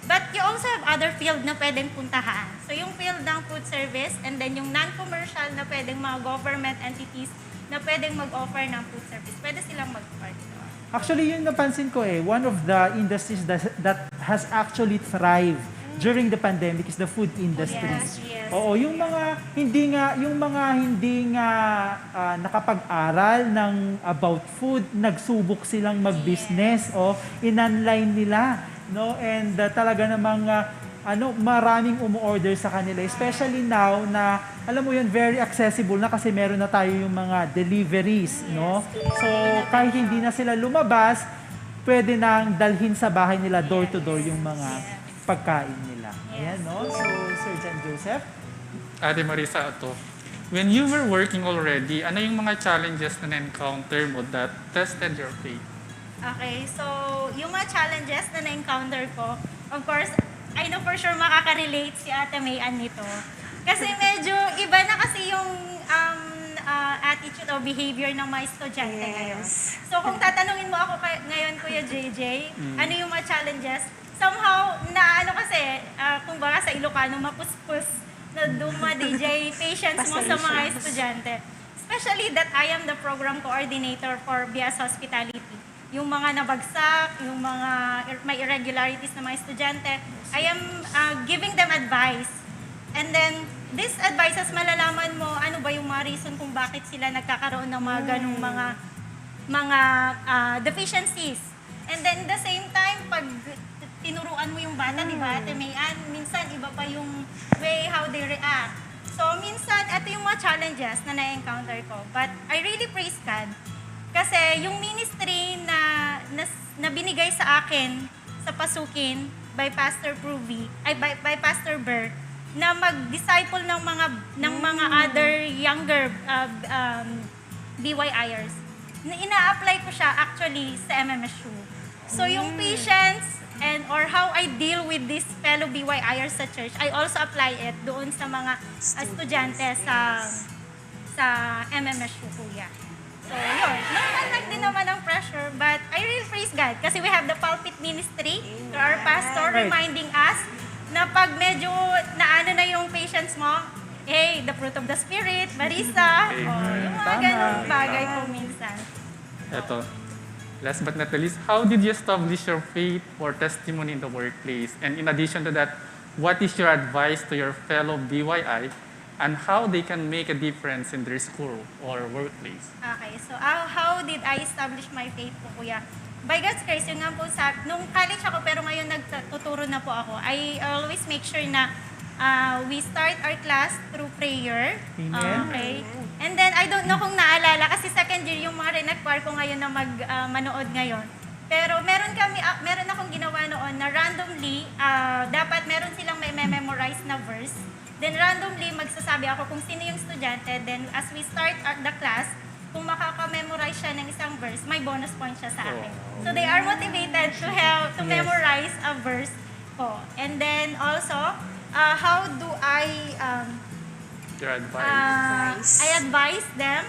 But you also have other field na pwedeng puntahan. So, yung field ng food service and then yung non-commercial na pwedeng mga government entities na pwedeng mag-offer ng food service. Pwede silang mag-offer doon. Actually, yun napansin ko eh. One of the industries that, that has actually thrived during the pandemic is the food industry. Yes, yes. Oo, yung mga hindi nga, yung mga hindi nga, ah, nakapag-aral ng about food, nagsubok silang mag-business Yes. o in-online nila, no? And, ah, talaga namang, ah, ano, maraming umu-order sa kanila, especially now na, alam mo yun, very accessible na kasi meron na tayo yung mga deliveries, Yes, no? correct. So, kahit hindi na sila lumabas, pwede nang dalhin sa bahay nila, door to door, Yes. yung mga Yes. pagkain nila. Yes. Ayan, no? So, Sir John Joseph? Ate Marisa, ito. When you were working already, ano yung mga challenges na na-encounter mo that tested your faith? Okay, so yung mga challenges na na-encounter ko, of course, I know for sure makaka-relate si Ate May Ann nito. Kasi medyo iba na kasi yung, um, ah, attitude o behavior ng mga estudyante ngayon. Yes. So kung tatanungin mo ako kay-, ngayon, Kuya J J, Mm. ano yung mga challenges? Somehow, na ano kasi, ah, kumbaga sa Ilocano, mapuspos na duma-D J patience mo sa mga Pasensya. estudyante. Especially that I am the program coordinator for B S Hospitality. Yung mga nabagsak, yung mga ir-, may irregularities ng mga estudyante, I am, ah, giving them advice. And then, these advices, malalaman mo ano ba yung mga reason kung bakit sila nagkakaroon ng mga ganong Mm. mga, mga, ah, deficiencies. And then, the same time, pag tinuruan mo yung bata, di ba, Mm. Ate May Ann, minsan iba pa yung way how they react. So, minsan, ito yung mga challenges na na-encounter ko. But I really praise God. Kasi yung ministry na, na, na binigay sa akin sa Pasukin by Pastor Pruvi, ay, by, by Pastor Burr, na mag-disciple ng mga, ng mga Mm. other younger, uh, um, B Y Ers, na ina-apply ko siya actually sa M M S U. So, yung Mm. patience and or how I deal with this fellow B Y Ers sa church, I also apply it doon sa mga, uh, Students, estudyante sa, yes. sa M M S U, Kuya. So, yun. Normal lang din naman ang pressure, but I really praise God kasi we have the pulpit ministry through our pastor Amen. reminding us na pag medyo naano na yung patience mo, hey, the fruit of the Spirit, Marisa, Amen. oh, yung mga Tama. ganong bagay Tama. po minsan. Eto, last but not the least, how did you establish your faith or testimony in the workplace? And in addition to that, what is your advice to your fellow B Y I and how they can make a difference in their school or workplace? Okay, so, ah, how did I establish my faith po, Kuya? By God's grace, yun nga po sa, nung college ako, pero ngayon nagtuturo na po ako, I always make sure na ah, we start our class through prayer. Amen. Okay. And then, I don't know kung naalala, kasi second year yung mga rin-acquire ko ngayon na mag, ah, manood ngayon. Pero meron kami, ah, meron akong ginawa noon na randomly, ah, dapat meron silang may memorize na verse. Then randomly, magsasabi ako kung sino yung estudyante. Then as we start uh, the class, kung makaka-memorize siya ng isang verse, may bonus point siya sa akin. So they are motivated to have to Yes. memorize a verse po. And then also, uh, how do I um, Your advice. uh, I advise them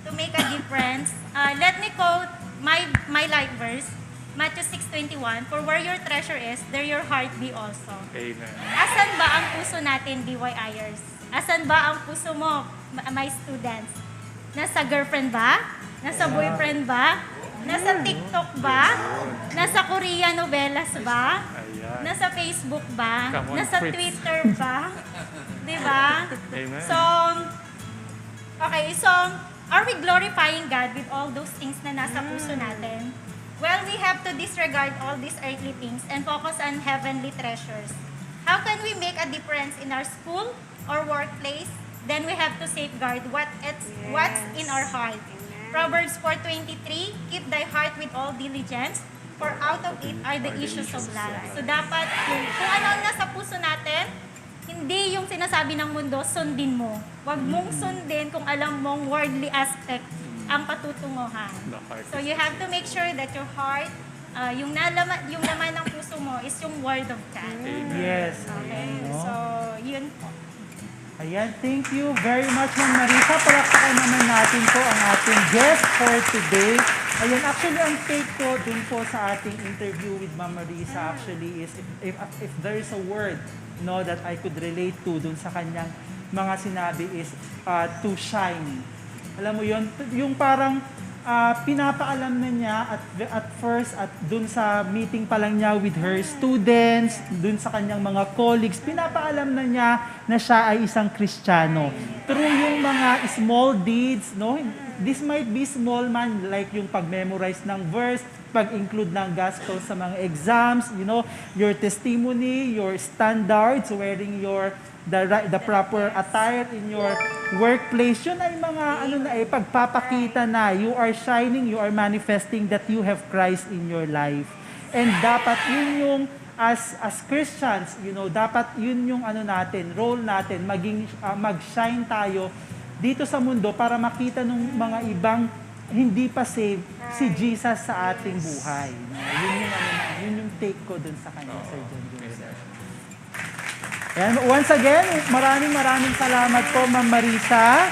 to make a difference. Uh, let me quote my my life verse, Matthew six twenty-one, "For where your treasure is, there your heart be also." Amen. Asan ba ang puso natin, B Y Ers? Asan ba ang puso mo, ma- my students? Nasa girlfriend ba? Nasa boyfriend ba? Nasa TikTok ba? Nasa Korean novelas ba? Ayan. Nasa Facebook ba? Come on, Nasa Fritz. Twitter ba? Di ba? Amen. So, okay, so, are we glorifying God with all those things na nasa puso natin? Well, we have to disregard all these earthly things and focus on heavenly treasures. How can we make a difference in our school or workplace? Then we have to safeguard what it's, what's in our heart. Proverbs four twenty-three, "Keep thy heart with all diligence, for out of it are the issues of life." So dapat kung, kung ano ang nasa puso natin, hindi yung sinasabi ng mundo, sundin mo. Huwag mong sundin kung alam mong worldly aspect ang patutunguhan. The heart So is you have to make sure that your heart, uh, yung nalaman, yung laman ng puso mo is yung word of God. Amen. Yes. Okay, Ayan, no? So, yun po. Ayan, thank you very much, Ma'am Marisa. Palakpakan naman natin po ang ating guest for today. Ayan, actually, ang take ko dun po sa ating interview with Ma'am Marisa actually is if, if, if there is a word, no, that I could relate to dun sa kanyang mga sinabi is uh, to shine. Alam mo yun, yung parang uh, pinapaalam na niya at, at first at dun sa meeting pa lang niya with her students, dun sa kanyang mga colleagues, pinapaalam na niya na siya ay isang Kristiyano. Through yung mga small deeds, no? This might be small man, like yung pag-memorize ng verse, pag-include ng gospel sa mga exams, you know, your testimony, your standards, wearing your the right, the proper attire in your workplace. Yun ay mga ano na eh, pagpapakita na you are shining, you are manifesting that you have Christ in your life. And dapat yun yung as as Christians, you know, dapat yun yung ano natin, role natin, maging ah, mag-shine tayo dito sa mundo para makita ng mga ibang hindi pa saved si Jesus sa ating buhay. No? Yun yung ano, yun yung take ko dun sa kanya, Sir John Joseph. Ayan, once again, maraming maraming salamat po, Ma'am Marisa.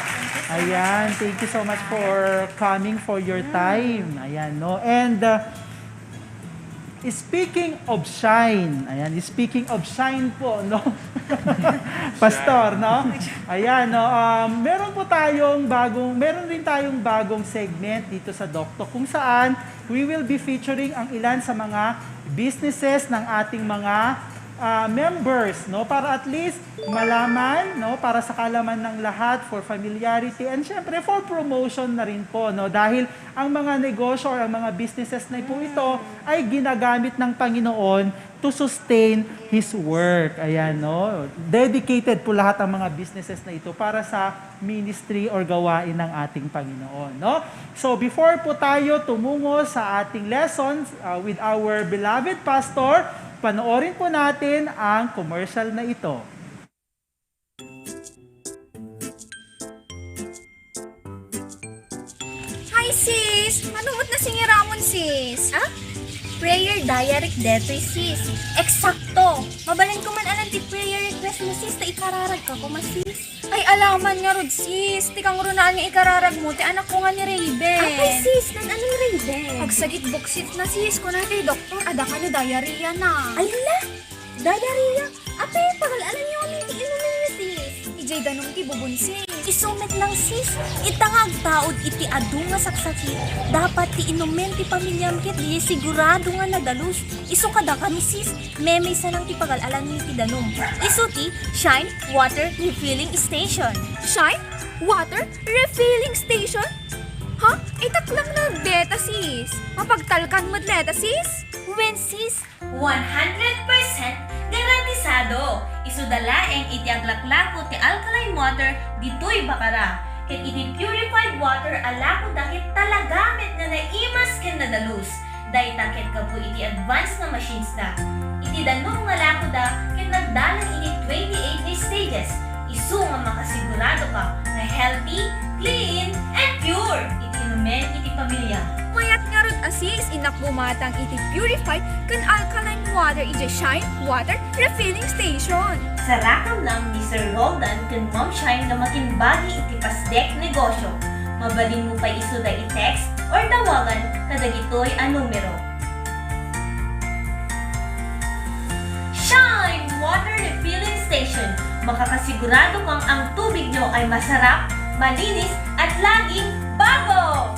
Ayan, thank you so much for coming, for your time. Ayan, no? And uh, speaking of shine, ayan, speaking of shine po, no? Pastor, no? Ayan, no? Um, meron po tayong bagong, meron rin tayong bagong segment dito sa Dokto kung saan we will be featuring ang ilan sa mga businesses ng ating mga ah, members, no, para at least malaman, no, para sa kaalaman ng lahat, for familiarity, and syempre for promotion na rin po, no, dahil ang mga negosyo or ang mga businesses na po ito ay ginagamit ng Panginoon to sustain His work. Ayan, no? Dedicated po lahat ang mga businesses na ito para sa ministry or gawain ng ating Panginoon, no? So, before po tayo tumungo sa ating lessons uh, with our beloved pastor, panoorin po natin ang commercial na ito. Hi, sis! Ano mo't nasingiramon, sis? Ah? Prayer diary detoy, sis. Eksakto! Mabalinko man anan ti prayer request mo, sis, ta ikararagka koma, sis. Ay, alaman ngarud, sis. Ti kangrunaan nga ikararagmo, ti anakko nga ni Raven. Apay, sis, nan-ano ni Raven? Agsagit buksit na, sis. Kuna ti doktor, adda kano diarrhea na. Ay, la! Diarrhea? Apay, pagal-alanyo amin ti inuminyo, sis. Ijay danum ti bubon, sis. Isu met lang, sis. Ita nga agtaud iti adu nga saksakit, dapat ti inumen ti pamiliam ket di sigurado nga nadalus. Isu kadakami, sis, memaysa lang ti pagal-alanmi ti danum. Isu ti Shine Water Refilling Station. Shine Water Refilling Station? Ha? Itaklang na, Leta, sis. Mapagtalkan met leta, sis. Wen, sis. One hundred percent garantisado. Isuda laeng iti aglaklako ti alkaline water ditoy Bacara. Ket iti purified water a lakoda ket talaga met nga naimas ken nadalus. Dayta ket gapu iti advance nga machines da. Iti danum nga lakoda ket nagdalan iti twenty-eight stages. Isu nga makasigurado ka nga healthy, clean, and pure iti inumen iti pamilya. Mayat ngarud a sis, innak bumatang iti purified ken alkaline water iti Shine Water Refilling Station. Sarakanna ni Sir Roldan ken Ma'am Shine nga makimbagi iti Pasdek Negosyo. Mabalinmo pay isuda i-text or tawagan kadagitoy a numero. Shine Water Refilling Station. Makakasigurado kang ang tubig nyo ay masarap, malinis, at laging bago!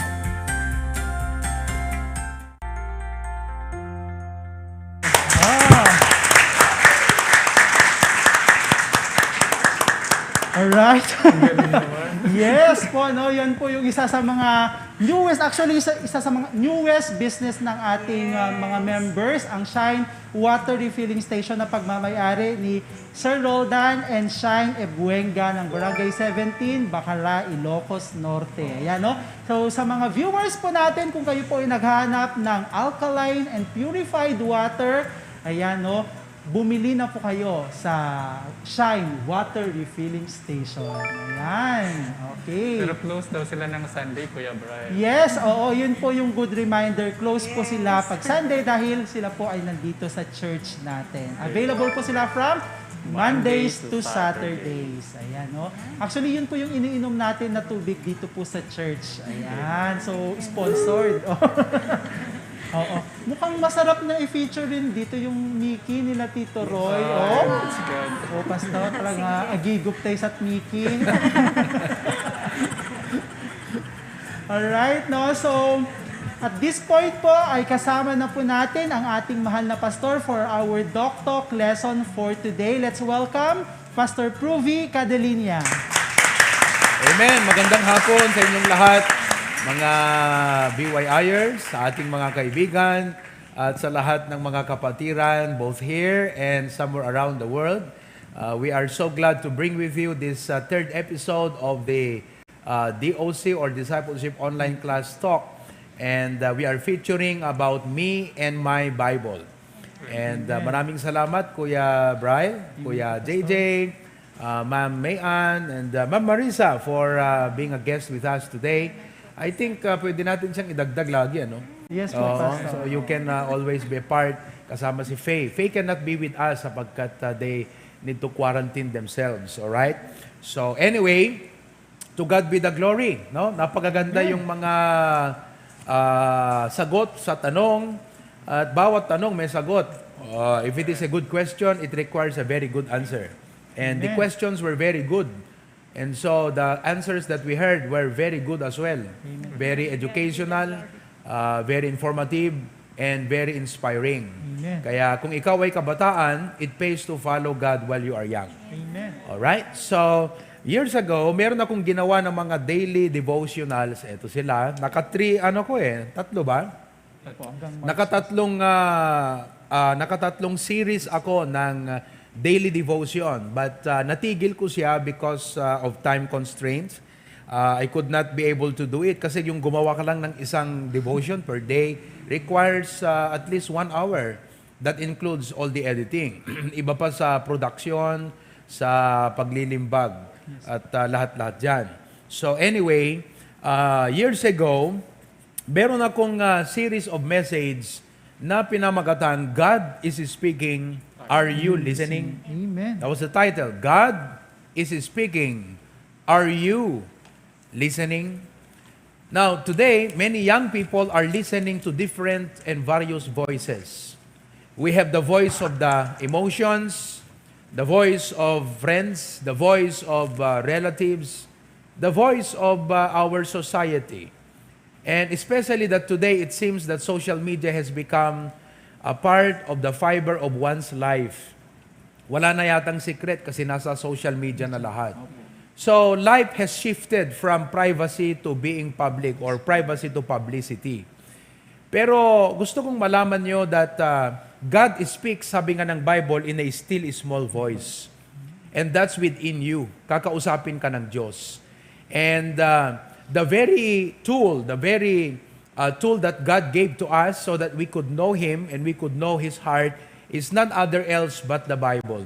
Ah. Alright. Yes po, no? Yan po yung isa sa mga newest, actually, isa, isa sa mga newest business ng ating, ah, mga members, ang Shine Water Refilling Station na pagmamayari ni Sir Roldan and Shine Ebuenga ng Barangay seventeen, Bacara, Ilocos Norte. Ayan, no? So, sa mga viewers po natin, kung kayo po ay naghahanap ng alkaline and purified water, ayan, no? Bumili na po kayo sa Shine Water Refilling Station. Ayan. Okay. Pero close daw sila ng Sunday, Kuya Brian. Yes, oo, yun po yung good reminder. Close po sila pag Sunday dahil sila po ay nandito sa church natin. Available po sila from Mondays to Saturdays. Ayan, no? Actually, yun po yung iniinom natin na tubig dito po sa church. Ayan. So, sponsored. Oo. Mukhang masarap na i-feature rin dito yung Mickey nila Tito Roy. Oh, oh. It's good. Oh, Pastor, talaga agigup tayo sa Mickey. Alright, no? So, at this point po ay kasama na po natin ang ating mahal na pastor for our Doc Talk lesson for today. Let's welcome Pastor Pruvi Cadelinia. Amen. Magandang hapon sa inyong lahat, mga B Y Ers, sa ating mga kaibigan, at sa lahat ng mga kapatiran, both here and somewhere around the world. Uh, we are so glad to bring with you this, uh, third episode of the, uh, D O C or Discipleship Online Class Talk. And, uh, we are featuring about me and my Bible. And, uh, maraming salamat, Kuya Bry, Kuya J J, uh, Ma'am Mayan, and, uh, Ma'am Marisa for, uh, being a guest with us today. I think, uh, pwede natin siyang idagdag lagi, ano? Yes po, Oo, Pastor. So you can, uh, always be a part kasama si Faye. Faye cannot be with us sapagkat, uh, they need to quarantine themselves, all right? So anyway, to God be the glory, no? Napakaganda Amen. yung mga, ah, sagot sa tanong, at bawat tanong may sagot. Ah, if it is a good question, it requires a very good answer. And the Amen. questions were very good. And so the answers that we heard were very good as well. Amen. Very educational, ah, very informative, and very inspiring. Amen. Kaya kung ikaw ay kabataan, it pays to follow God while you are young. Amen. Alright? So, years ago, meron akong ginawa ng mga daily devotionals. Ito sila. Naka-three, ano ko eh, tatlo ba? Opo, hanggang March. Nakatatlong, ah, ah, nakatatlong series ako ng, ah, daily devotion. But, ah, natigil ko siya because, ah, of time constraints. Ah, I could not be able to do it kasi yung gumawa ka lang ng isang devotion per day requires, ah, at least one hour. That includes all the editing. Iba pa sa production, sa paglilimbag, Yes. at, ah, lahat-lahat dyan. So anyway, ah, years ago, meron akong, ah, series of message na pinamagatan, "God is Speaking, Are You Listening?" Amen. That was the title, "God is Speaking, Are You Listening?" Now, today, many young people are listening to different and various voices. We have the voice of the emotions, the voice of friends, the voice of, uh, relatives, the voice of, uh, our society. And especially that today, it seems that social media has become a part of the fiber of one's life. Wala na yatang secret kasi nasa social media na lahat. So, life has shifted from privacy to being public or privacy to publicity. Pero gusto kong malaman nyo that uh, God speaks, sabi nga ng Bible, in a still small voice. And that's within you. Kakausapin ka ng Diyos. And uh, the very tool, the very uh, tool that God gave to us so that we could know Him and we could know His heart is none other else but the Bible.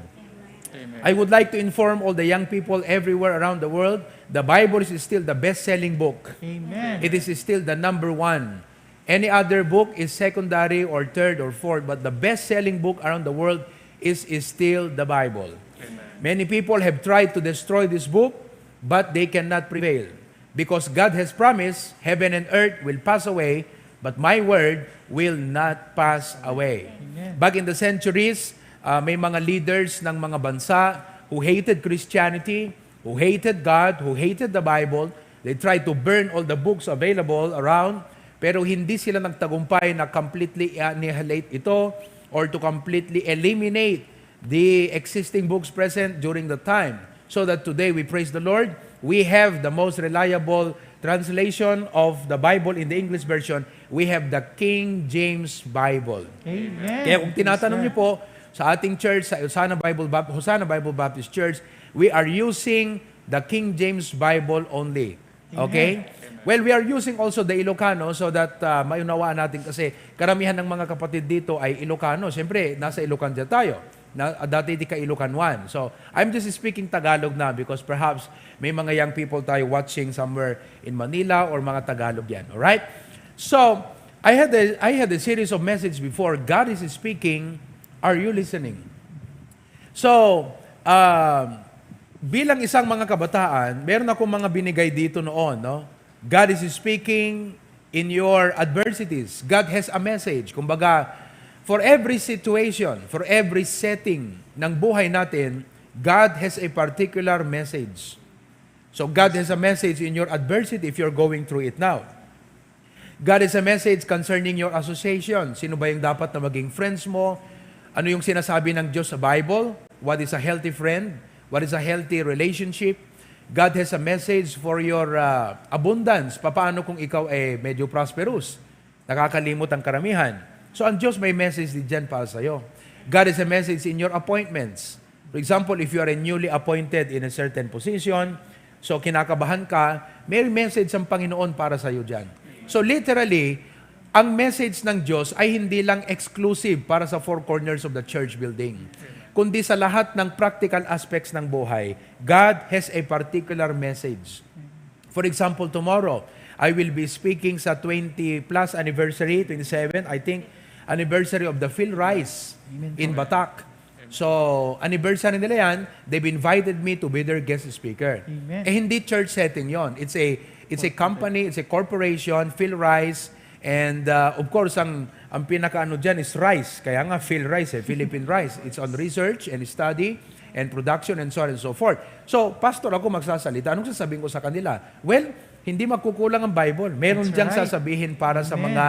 Amen. I would like to inform all the young people everywhere around the world, the Bible is still the best-selling book. Amen. It is still the number one. Any other book is secondary or third or fourth, but the best-selling book around the world is, is still the Bible. Amen. Many people have tried to destroy this book, but they cannot prevail. Because God has promised, heaven and earth will pass away, but my word will not pass away. Amen. Back in the centuries, uh, may mga leaders ng mga bansa who hated Christianity, who hated God, who hated the Bible. They tried to burn all the books available around, pero hindi sila nagtagumpay na completely annihilate ito or to completely eliminate the existing books present during the time. So that today we praise the Lord, we have the most reliable translation of the Bible in the English version. We have the King James Bible. Amen. Kaya kung tinatanong niyo po sa ating church, sa Hosanna Bible, Bap- Hosanna Bible Baptist Church, we are using the King James Bible only. Okay? Amen. Well, we are using also the Ilocano so that uh, maunawaan natin kasi karamihan ng mga kapatid dito ay Ilocano. Siyempre, nasa Ilocan dyan tayo. Na, dati di ka Ilocan one. So, I'm just speaking Tagalog na because perhaps may mga young people tayo watching somewhere in Manila or mga Tagalog yan. Alright? So, I had a, I had a series of message before. God is speaking. Are you listening? So, um, bilang isang mga kabataan, meron akong mga binigay dito noon, no? God is speaking in your adversities. God has a message. Kumbaga, for every situation, for every setting ng buhay natin, God has a particular message. So God has a message in your adversity if you're going through it now. God has a message concerning your association. Sino ba yung dapat na maging friends mo? Ano yung sinasabi ng Diyos sa Bible? What is a healthy friend? What is a healthy relationship? God has a message for your uh, abundance. Papaano kung ikaw ay medyo prosperous? Nakakalimot ang karamihan. So ang Diyos may message din dyan para sa'yo. God has a message in your appointments. For example, if you are newly appointed in a certain position, so kinakabahan ka, may message ang Panginoon para sa'yo dyan. So literally, ang message ng Diyos ay hindi lang exclusive para sa four corners of the church building, kundi sa lahat ng practical aspects ng buhay. God has a particular message. For example, tomorrow, I will be speaking sa twenty plus anniversary, twenty-seven, I think, anniversary of the Phil Rice Amen. in Batac. So, anniversary nila yan, they've invited me to be their guest speaker. Amen. Eh, hindi church setting yon. It's a, it's a company, it's a corporation, Phil Rice, and uh, of course, ang, ang pinakaano dyan is rice. Kaya nga, Phil Rice, eh, Philippine Rice. It's on research and study and production and so on and so forth. So, pastor ako magsasalita. Anong sasabihin ko sa kanila? Well, hindi magkukulang ang Bible. Meron That's diyang right. Sasabihin para sa Amen. Mga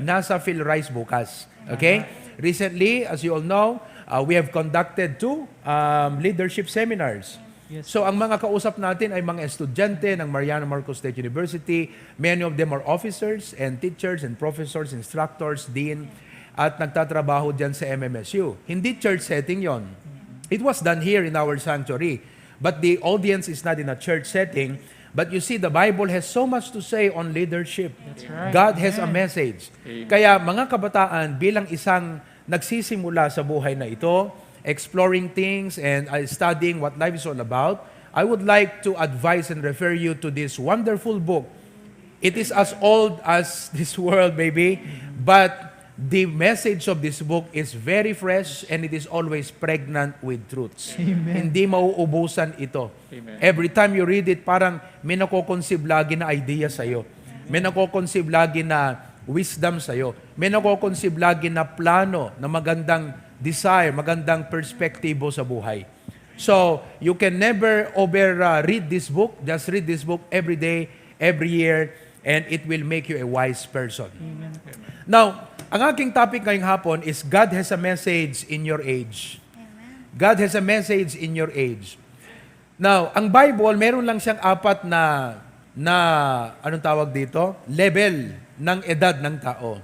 nasa Phil Rice bukas. Okay? Recently, as you all know, uh, we have conducted two um, leadership seminars. Yes. So, ang mga kausap natin ay mga estudyante ng Mariano Marcos State University. Many of them are officers and teachers and professors, instructors, dean, at nagtatrabaho dyan sa M M S U. Hindi church setting yon. It was done here in our sanctuary. But the audience is not in a church setting. But you see, the Bible has so much to say on leadership. That's right. God has a Amen. Message. Amen. Kaya mga kabataan, bilang isang nagsisimula sa buhay na ito, exploring things and uh, studying what life is all about, I would like to advise and refer you to this wonderful book. It is as old as this world, maybe, but the message of this book is very fresh and it is always pregnant with truths. Amen. Hindi mauubusan ito. Amen. Every time you read it, parang may nako-conceive lagi na idea sa'yo. May nako-conceive lagi na wisdom sa'yo. May nako-conceive lagi na plano, na magandang desire, magandang perspektibo sa buhay. So, you can never over uh, read this book. Just read this book every day, every year, and it will make you a wise person. Amen. Now, ang aking topic ngayong hapon is God has a message in your age. God has a message in your age. Now, ang Bible, meron lang siyang apat na, na, anong tawag dito? Level ng edad ng tao.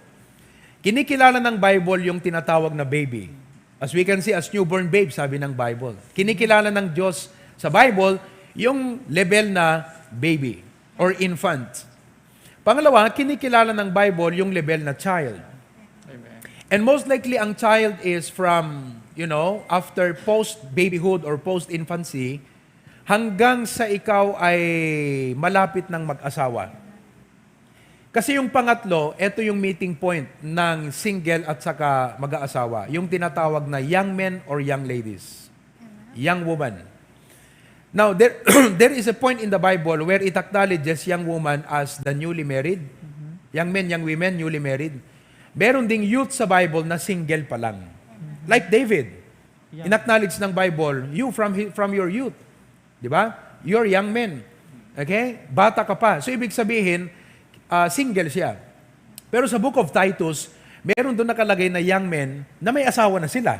Kinikilala ng Bible yung tinatawag na baby. As we can see, as newborn babe, sabi ng Bible. Kinikilala ng Diyos sa Bible yung level na baby or infant. Pangalawa, kinikilala ng Bible yung level na child. Amen. And most likely, ang child is from, you know, after post-babyhood or post-infancy, hanggang sa ikaw ay malapit ng mag-asawa. Kasi yung pangatlo, ito yung meeting point ng single at saka mag-aasawa, yung tinatawag na young men or young ladies, young woman. Now, there, there is a point in the Bible where it acknowledges young woman as the newly married. Young men, young women, newly married. Meron ding youth sa Bible na single pa lang. Like David. Yeah. In-acknowledge ng Bible, you from, hi- from your youth. Di ba? You're young men. Okay? Bata ka pa. So, ibig sabihin, ah, single siya. Pero sa Book of Titus, meron doon nakalagay na young men na may asawa na sila.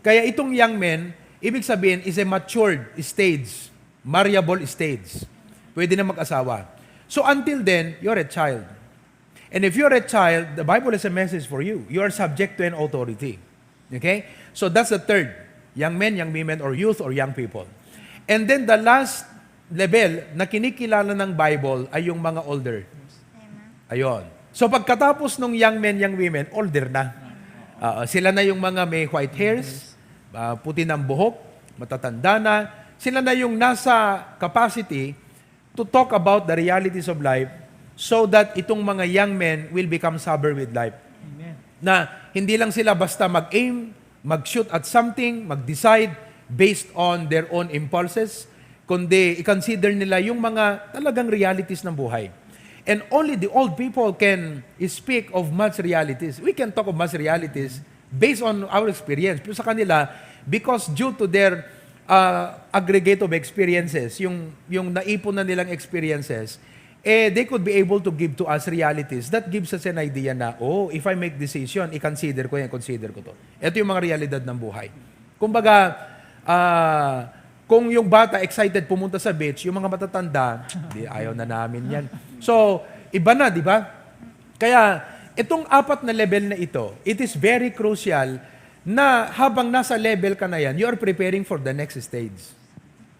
Kaya itong young men, ibig sabihin, is a matured stage, marriable stage. Pwede na mag-asawa. So, until then, you're a child. And if you're a child, the Bible has a message for you. You are subject to an authority. Okay? So, that's the third. Young men, young women, or youth, or young people. And then the last level na kinikilala ng Bible ay yung mga older. Amen. Ayon. So, pagkatapos nung young men, young women, older na. Ah, sila na yung mga may white hairs, ah, puti ng buhok, matatanda na. Sila na yung nasa capacity to talk about the realities of life so that itong mga young men will become sober with life. Amen. Na hindi lang sila basta mag-aim, mag-shoot at something, mag-decide based on their own impulses, kundi i-consider nila yung mga talagang realities ng buhay. And only the old people can speak of much realities. We can talk of much realities based on our experience. Pero sa kanila, because due to their uh, aggregate of experiences, yung, yung naipon na nilang experiences, eh, they could be able to give to us realities that gives us an idea na, oh, if I make decision, i-consider ko yan, consider ko to. Ito yung mga realidad ng buhay. Kumbaga, ah, kung yung bata excited pumunta sa beach, yung mga matatanda, di ayaw na namin yan. So, iba na, di ba? Kaya, itong apat na level na ito, it is very crucial na habang nasa level ka na yan, you are preparing for the next stage.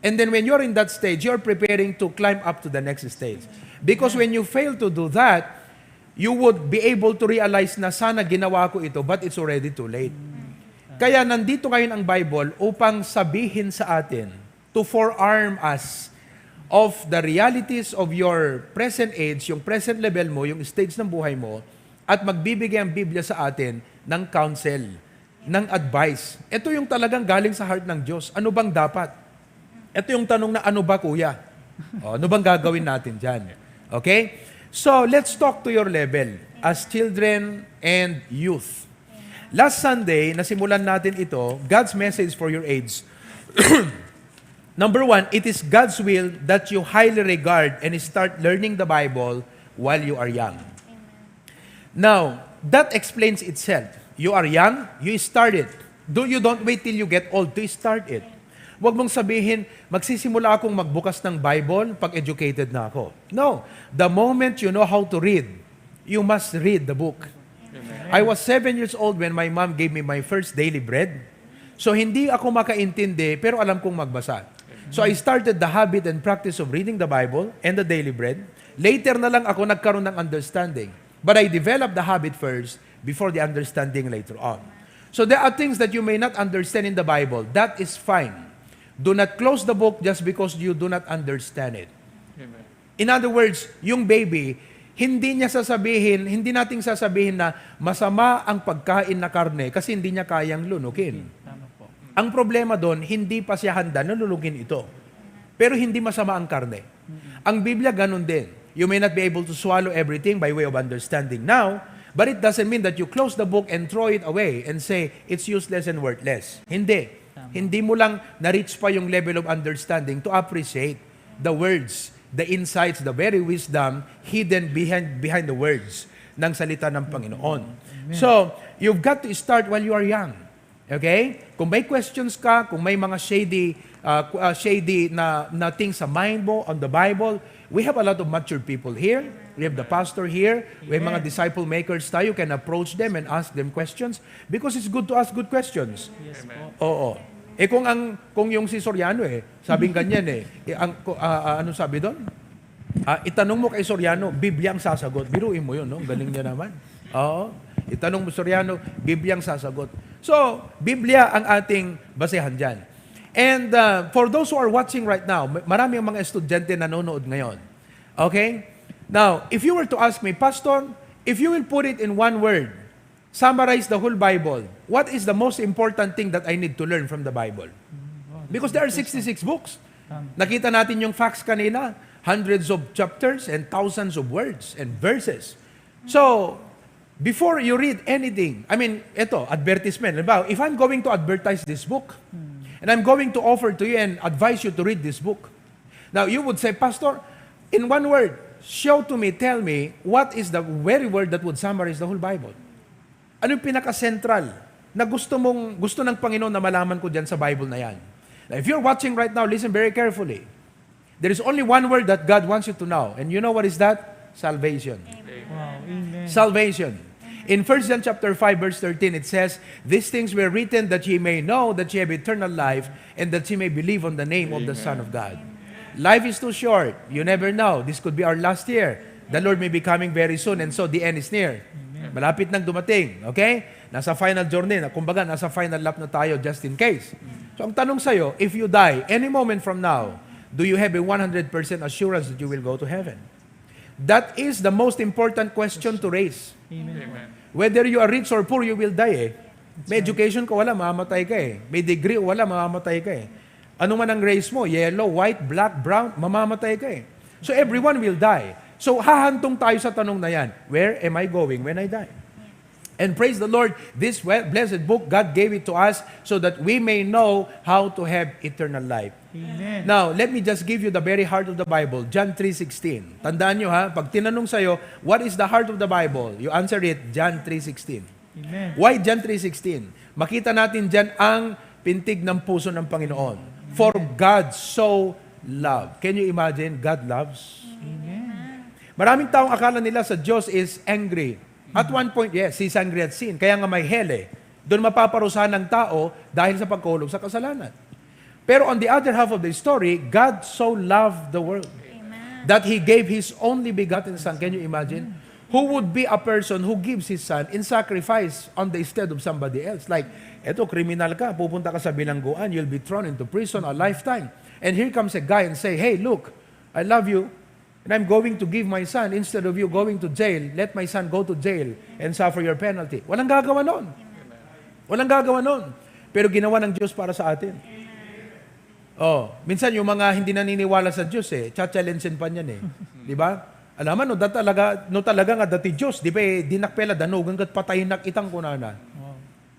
And then when you're in that stage, you're preparing to climb up to the next stage. Because when you fail to do that, you would be able to realize na sana ginawa ko ito, but it's already too late. Kaya nandito ngayon ang Bible upang sabihin sa atin, to forearm us of the realities of your present age, yung present level mo, yung stage ng buhay mo, at magbibigay ang Biblia sa atin ng counsel, ng advice. Ito yung talagang galing sa heart ng Diyos. Ano bang dapat? Ito yung tanong na, "Ano ba, kuya? O, ano bang gagawin natin dyan?" Okay? So, let's talk to your level as children and youth. Last Sunday, nasimulan natin ito, God's message for your age. Number one, it is God's will that you highly regard and start learning the Bible while you are young. Now, that explains itself. You are young, you start it. Do you don't wait till you get old to start it. Huwag mong sabihin, "Magsisimula akong magbukas ng Bible pag educated na ako." No. The moment you know how to read, you must read the book. I was seven years old when my mom gave me my first daily bread. So, hindi ako makaintindi, pero alam kong magbasa. So, I started the habit and practice of reading the Bible and the daily bread. Later na lang ako nagkaroon ng understanding. But I developed the habit first before the understanding later on. So, there are things that you may not understand in the Bible. That is fine. Do not close the book just because you do not understand it. Amen. In other words, yung baby, hindi niya sasabihin, hindi nating sasabihin na masama ang pagkain na karne kasi hindi niya kayang lunukin. Tama po. Ang problema doon, hindi pa siya handa na lunukin ito. Pero hindi masama ang karne. Ang Biblia ganun din. You may not be able to swallow everything by way of understanding now, but it doesn't mean that you close the book and throw it away and say, "It's useless and worthless." Hindi. Hindi mo lang na-reach pa yung level of understanding to appreciate the words, the insights, the very wisdom hidden behind, behind the words ng salita ng Panginoon. So, you've got to start while you are young. Okay? Kung may questions ka, kung may mga shady uh, ku- uh, shady na, na things sa mind mo on the Bible. We have a lot of mature people here. We have the pastor here. We have mga disciple makers tayo. You can approach them and ask them questions because it's good to ask good questions. Yes po. Oo. Eh kung ang kung yung si Soriano eh, sabing ganyan eh. Eh, ang ko- ah, ah, ano sabi doon? Ah, itanong mo kay Soriano, Biblia ang sasagot. Biruin mo yun, no? Ang galing niya naman. Oo. Itanong mo Soriano, Biblia ang sasagot. So, Biblia ang ating basehan dyan. And uh, for those who are watching right now, ma- marami ang mga estudyante nanonood ngayon. Okay? Now, if you were to ask me, Pastor, if you will put it in one word, summarize the whole Bible, what is the most important thing that I need to learn from the Bible? Because there are sixty-six books. Nakita natin yung facts kanina, hundreds of chapters and thousands of words and verses. So, before you read anything, I mean, ito, advertisement. Halimbawa, if I'm going to advertise this book, and I'm going to offer to you and advise you to read this book, now you would say, Pastor, in one word, show to me, tell me, what is the very word that would summarize the whole Bible? Ano yung pinaka-central na gusto mong gusto ng Panginoon na malaman ko diyan sa Bible na yan? Now, if you're watching right now, listen very carefully. There is only one word that God wants you to know. And you know what is that? Salvation. Wow, amen. Salvation. In First John chapter five, verse thirteen, it says, "These things were written that ye may know that ye have eternal life, and that ye may believe on the name of the Son of God." Life is too short. You never know. This could be our last year. The Lord may be coming very soon, and so the end is near. Malapit nang dumating, okay? Nasa final journey na, kumbaga, nasa final lap na tayo just in case. So, ang tanong sa'yo, if you die any moment from now, do you have a one hundred percent assurance that you will go to heaven? That is the most important question to raise. Amen. Whether you are rich or poor, you will die eh. May education ka, wala, mamamatay ka eh. May degree, wala, mamamatay ka eh. Ano man ang race mo, yellow, white, black, brown, mamamatay ka eh. So everyone will die. So hahantong tayo sa tanong na yan, where am I going when I die? And praise the Lord, this we- blessed book, God gave it to us so that we may know how to have eternal life. Amen. Now, let me just give you the very heart of the Bible, John three sixteen. Tandaan nyo ha, pag tinanong sa'yo, "What is the heart of the Bible?" You answer it, John three sixteen. Amen. Why John three sixteen? Makita natin diyan ang pintig ng puso ng Panginoon. "For God so loved." Can you imagine? God loves. Amen. Maraming taong akala nila sa Diyos is angry. At one point, yes, He's angry at sin. Kaya nga may hell eh. Doon mapaparusahan ng tao dahil sa pagkahulog sa kasalanan. Pero on the other half of the story, God so loved the world that He gave His only begotten Son. Can you imagine? Who would be a person who gives his son in sacrifice on the stead of somebody else? Like, eto, kriminal ka, pupunta ka sa bilangguan, you'll be thrown into prison a lifetime. And here comes a guy and say, "Hey, look, I love you, and I'm going to give my son instead of you going to jail. Let my son go to jail and suffer your penalty." Walang gagawa nun. Walang gagawa nun. Pero ginawa ng Diyos para sa atin. Oh, minsan yung mga hindi naniniwala sa Diyos eh, cha-challenge pa niyan eh. Di ba? Alam mo, no, da talaga, no talaga nga dati Diyos, di pa eh, dinak pela, danugan kat patayin nak itang kunana.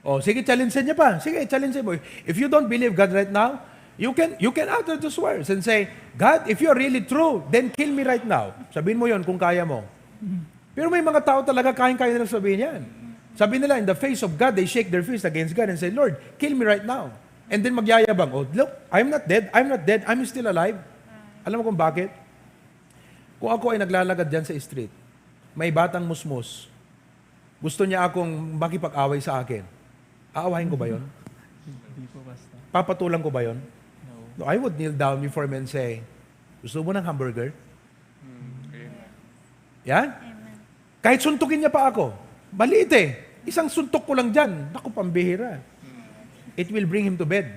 Oh, sige, challenge niya pa. Sige, challenge mo. If you don't believe God right now, you can you can utter those words and say, "God, if you're really true, then kill me right now." Sabihin mo yon kung kaya mo. Pero may mga tao talaga, kayang-kaya nila sabihin yan. Sabi nila, "In the face of God, they shake their fist against God and say, 'Lord, kill me right now.'" And then magyayabang, "Oh, look, I'm not dead, I'm not dead, I'm still alive." Alam mo kung bakit? Kung ako ay naglalakad dyan sa street, may batang musmos, gusto niya akong makipag-away sa akin, aawahin ko ba yon? Hindi po, Pastor. Papatulan ko ba yon? No. No, I would kneel down before him and say, "Gusto mo ng hamburger?" Yan? Kahit suntukin niya pa ako, maliit eh. Isang suntok ko lang dyan, naku, pambihira. It will bring him to bed.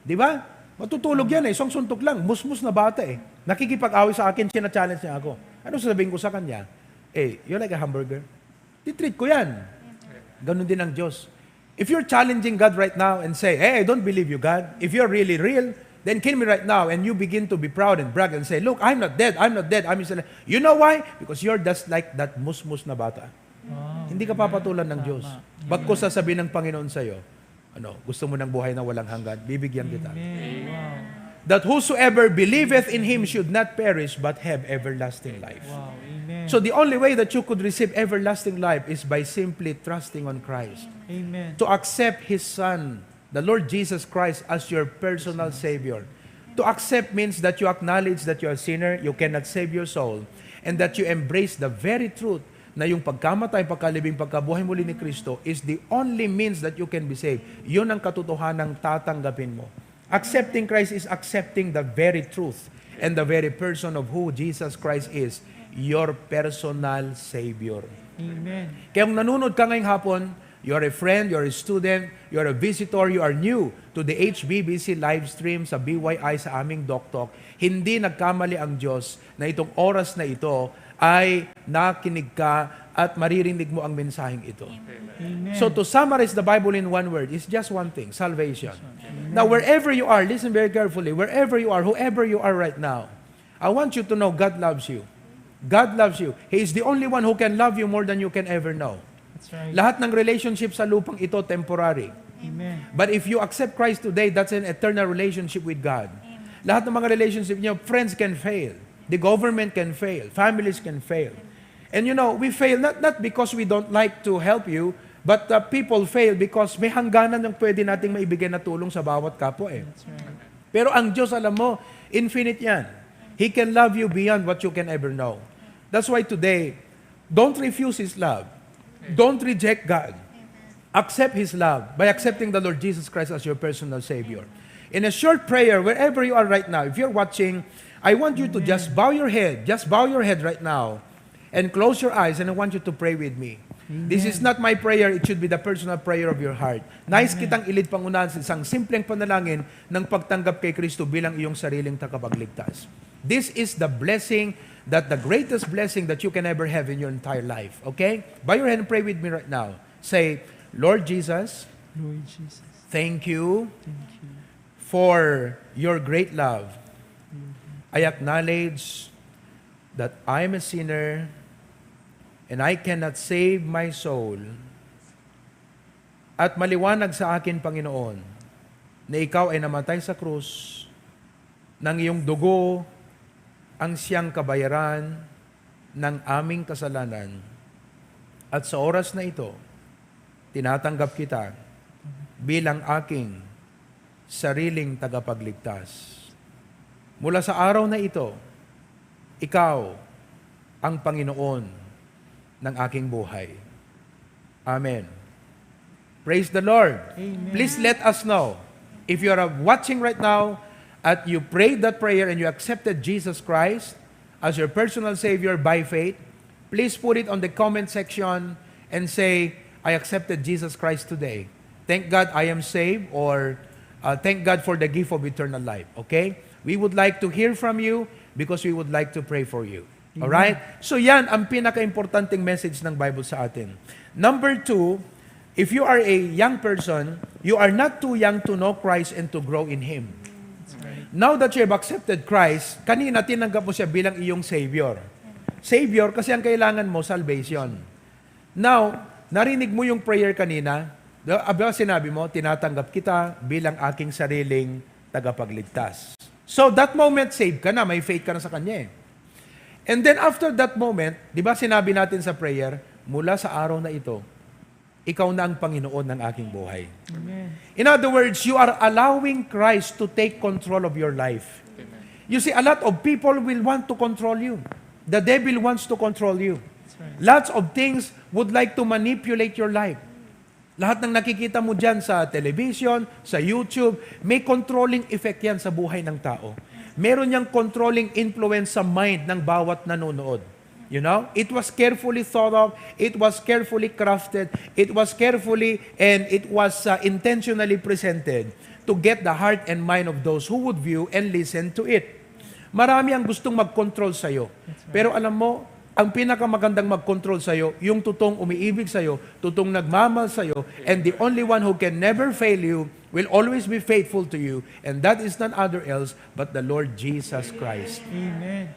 Di ba? Matutulog yan eh, isang suntok lang, musmus na bata eh. Nakikipag-away sa akin, sina-challenge niya ako. Ano sasabihin ko sa kanya? "Eh, you like a hamburger?" Titreat ko yan. Ganun din ang Diyos. If you're challenging God right now and say, "Hey, I don't believe you, God." If you're really real, then kill me right now, and you begin to be proud and brag and say, "Look, I'm not dead, I'm not dead, I'm still alive." You know why? Because you're just like that musmus na bata. Hindi ka papatulan ng Diyos. Bagkus sasabihin ng Panginoon sa'yo, ano, "Gusto mo ng buhay na walang hanggan? Bibigyan kita." Amen. Wow. "That whosoever believeth in Him should not perish but have everlasting life." Wow. Amen. So the only way that you could receive everlasting life is by simply trusting on Christ. Amen. To accept His Son the Lord Jesus Christ as your personal Savior. To accept means that you acknowledge that you are a sinner, you cannot save your soul, and that you embrace the very truth na yung pagkamatay, pagkalibing, pagkabuhay muli ni Kristo is the only means that you can be saved. Yun ang katotohanang tatanggapin mo. Accepting Christ is accepting the very truth and the very person of who Jesus Christ is, your personal Savior. Amen. Kaya kung nanunod ka ngayong hapon, you are a friend, you are a student, you are a visitor, you are new to the H B B C live stream sa B Y I sa aming doktok, hindi nagkamali ang Diyos na itong oras na ito ay nakinig ka at maririnig mo ang mensaheng ito. Amen. So to summarize the Bible in one word, it's just one thing, salvation. Amen. Now, wherever you are, listen very carefully, wherever you are, whoever you are right now, I want you to know God loves you. God loves you. He is the only one who can love you more than you can ever know. That's right. Lahat ng relationship sa lupang ito temporary. Amen. But if you accept Christ today, that's an eternal relationship with God. Amen. Lahat ng mga relationship niyo, friends can fail. The government can fail. Families can fail. And you know, we fail not, not because we don't like to help you, but uh, people fail because may hangganan ng pwede nating maibigay na tulong sa bawat kapwa eh. That's right. Pero ang Diyos, alam mo, infinite yan. He can love you beyond what you can ever know. That's why today, don't refuse His love. Don't reject God. Accept His love by accepting the Lord Jesus Christ as your personal Savior. In a short prayer, wherever you are right now, if you're watching, I want you to just bow your head. Just bow your head right now and close your eyes, and I want you to pray with me. This is not my prayer, it should be the personal prayer of your heart. Nais kitang ilid pangunahan sa isang simpleng panalangin ng pagtanggap kay Kristo bilang iyong sariling tagapagligtas. This is the blessing, that the greatest blessing that you can ever have in your entire life. Okay? Bow your head and pray with me right now. Say, "Lord Jesus, Lord Jesus, thank you thank you for your great love. I acknowledge that I'm a sinner and I cannot save my soul. At maliwanag sa akin, Panginoon, na ikaw ay namatay sa krus, ng iyong dugo ang siyang kabayaran ng aming kasalanan. At sa oras na ito, tinatanggap kita bilang aking sariling tagapagligtas. Mula sa araw na ito, ikaw ang Panginoon ng aking buhay. Amen." Praise the Lord. Amen. Please let us know if you are watching right now at you prayed that prayer and you accepted Jesus Christ as your personal Savior by faith. Please put it on the comment section and say, "I accepted Jesus Christ today. Thank God I am saved," or uh, "Thank God for the gift of eternal life." Okay? We would like to hear from you because we would like to pray for you. Amen. Alright? So yan ang pinaka-importanting message ng Bible sa atin. Number two, if you are a young person, you are not too young to know Christ and to grow in Him. That's right. Now that you have accepted Christ, kanina tinanggap mo siya bilang iyong Savior. Savior kasi ang kailangan mo, salvation. Now, narinig mo yung prayer kanina? Di ba, sinabi mo, "Tinatanggap kita bilang aking sariling tagapagligtas." So, that moment, saved ka na, may faith ka na sa Kanya eh. And then, after that moment, di ba sinabi natin sa prayer, "Mula sa araw na ito, ikaw na ang Panginoon ng aking buhay." Amen. In other words, you are allowing Christ to take control of your life. Amen. You see, a lot of people will want to control you. The devil wants to control you. That's right. Lots of things would like to manipulate your life. Lahat ng nakikita mo dyan sa television, sa YouTube, may controlling effect yan sa buhay ng tao. Meron yang controlling influence sa mind ng bawat nanonood. You know, it was carefully thought of, it was carefully crafted, it was carefully and it was uh, intentionally presented to get the heart and mind of those who would view and listen to it. Marami ang gustong mag-control sa'yo. That's right. Pero alam mo, ang pinakamagandang mag-control sa'yo, yung totoong umiibig sa'yo, totoong nagmamahal sa'yo, and the only one who can never fail you, will always be faithful to you, and that is none other else but the Lord Jesus Christ. Amen.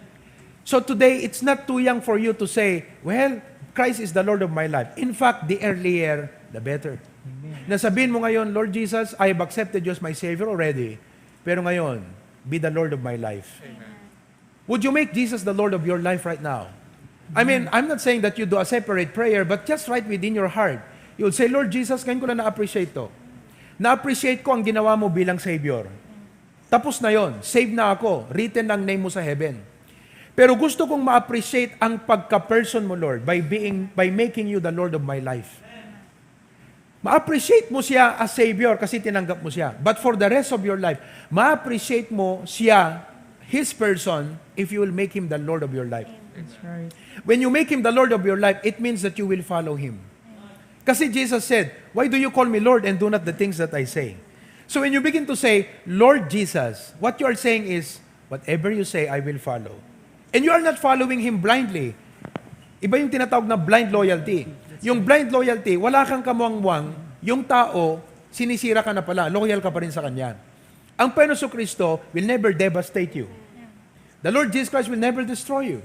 So today, it's not too young for you to say, "Well, Christ is the Lord of my life." In fact, the earlier, the better. Amen. Na sabihin mo ngayon, "Lord Jesus, I have accepted you as my Savior already. Pero ngayon, be the Lord of my life." Amen. Would you make Jesus the Lord of your life right now? I mean, I'm not saying that you do a separate prayer, but just right within your heart, you would say, "Lord Jesus, ngayon ko lang na-appreciate to. Na-appreciate ko ang ginawa mo bilang Savior. Tapos na yon. Save na ako. Written ang name mo sa heaven. Pero gusto kong ma-appreciate ang pagka-person mo, Lord, by being, by making you the Lord of my life. Ma-appreciate mo siya as Savior kasi tinanggap mo siya. But for the rest of your life, ma-appreciate mo siya, His person, if you will make Him the Lord of your life. That's right. When you make Him the Lord of your life, it means that you will follow Him. Kasi Jesus said, "Why do you call me Lord and do not the things that I say?" So when you begin to say, "Lord Jesus," what you are saying is, "Whatever you say, I will follow." And you are not following Him blindly. Iba yung tinatawag na blind loyalty. Yung blind loyalty, wala kang kamuangmuang, yung tao, sinisira ka na pala, loyal ka pa rin sa kanya. Ang Panginoon Kristo will never devastate you. The Lord Jesus Christ will never destroy you.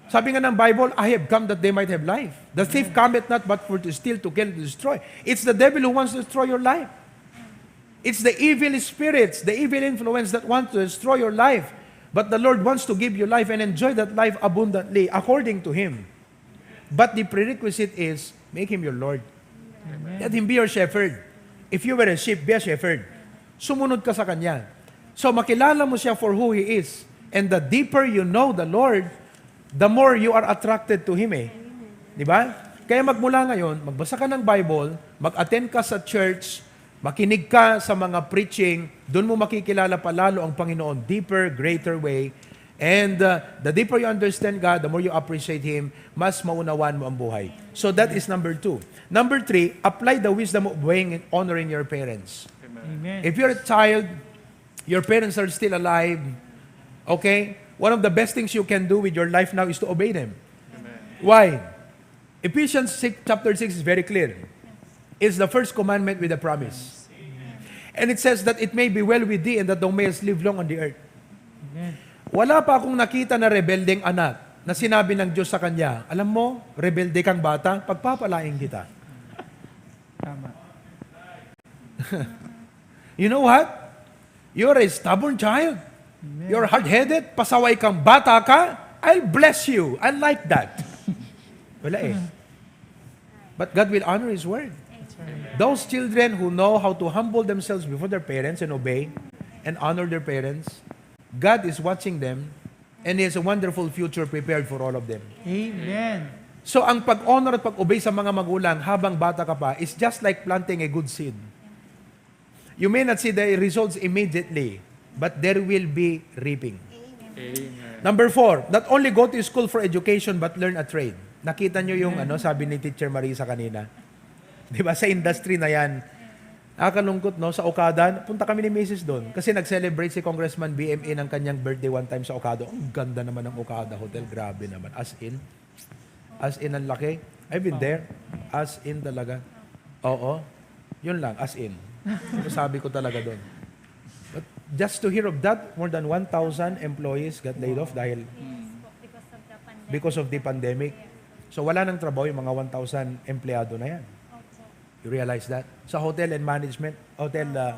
Sabi nga ng Bible, "I have come that they might have life. The thief cometh not but for to steal, to kill, to destroy." It's the devil who wants to destroy your life. It's the evil spirits, the evil influence that want to destroy your life. But the Lord wants to give you life and enjoy that life abundantly according to Him. But the prerequisite is, make Him your Lord. Let Him be your shepherd. If you were a sheep, be a shepherd. Sumunod ka sa Kanya. So, makilala mo Siya for who He is. And the deeper you know the Lord, the more you are attracted to Him eh. Di ba? Kaya magmula ngayon, magbasa ka ng Bible, mag-attend ka sa church, makinig ka sa mga preaching, doon mo makikilala pa lalo ang Panginoon, deeper, greater way. And uh, the deeper you understand God, the more you appreciate Him, mas maunawaan mo ang buhay. So that is number two. Number three, apply the wisdom of obeying and honoring your parents. Amen. If you're a child, your parents are still alive, okay? One of the best things you can do with your life now is to obey them. Why? Ephesians six, chapter six is very clear. It's the first commandment with a promise. And it says that it may be well with thee and that thou mayest live long on the earth. Amen. Wala pa akong nakita na rebeldeng anak na sinabi ng Diyos sa kanya, "Alam mo, rebelde kang bata, pagpapalain kita." Tama. You know what? You're a stubborn child. Amen. You're hard-headed, pasaway kang bata ka, I'll bless you. I like that. Wala eh. But God will honor His word. Those children who know how to humble themselves before their parents and obey and honor their parents, God is watching them and He has a wonderful future prepared for all of them. Amen. So ang pag-honor at pag-obey sa mga magulang habang bata ka pa is just like planting a good seed. You may not see the results immediately, but there will be reaping. Amen. Number four, not only go to school for education but learn a trade. Nakita nyo yung ano, sabi ni Teacher Marisa kanina. Di ba? Sa industry na yan. Nakakalungkot, no? Sa Okada, punta kami ni Misis doon. Kasi nag-celebrate si Congressman B M A ng kanyang birthday one time sa Okada. Ang ganda naman ng Okada Hotel. Grabe naman. As in. As in, ang laki. I've been there. As in talaga. Oo. Yun lang, as in. Ano sabi ko talaga doon? But just to hear of that, more than one thousand employees got laid off dahil Yes po, because of the pandemic. because of the pandemic. So wala nang trabaho yung mga one thousand empleyado na yan. Opo. You realize that? Sa hotel and management, hotel, uh,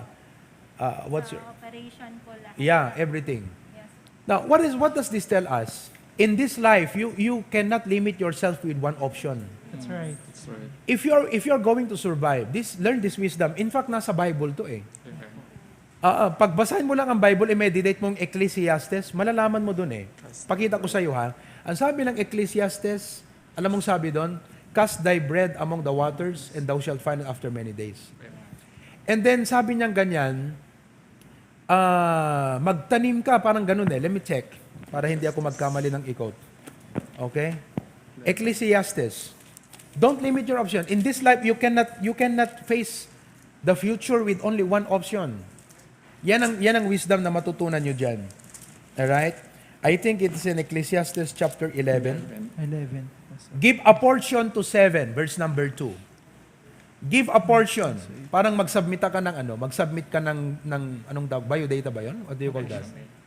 uh, what's Sa your, operation po lahat. Yeah, everything. Yes. Now, what is what does this tell us? In this life, you you cannot limit yourself with one option. That's right. That's right. If you're if you're going to survive, this learn this wisdom. In fact, nasa Bible 'to eh. Amen. Ah, ah, pagbasahin mo lang ang Bible, i-meditate mo ang Ecclesiastes, malalaman mo dun eh. Pakita ko sa iyo ha. Ang sabi ng Ecclesiastes, alam mong sabi doon, "Cast thy bread among the waters and thou shalt find it after many days." And then sabi niyang ganyan, ah, "Magtanim ka," parang ganun eh. Let me check para hindi ako magkamali ng i-quote. Okay? Ecclesiastes. Don't limit your option. In this life, you cannot you cannot face the future with only one option. Yan ang yan ang wisdom na matutunan nyo diyan. All right? I think it's in Ecclesiastes chapter eleven. Eleven. Pastor. Give a portion to seven, verse number two. Give a portion. Parang magsubmit ka ng ano, magsubmit ka ng ng anong tawag, biodata ba 'yon? What do you call that?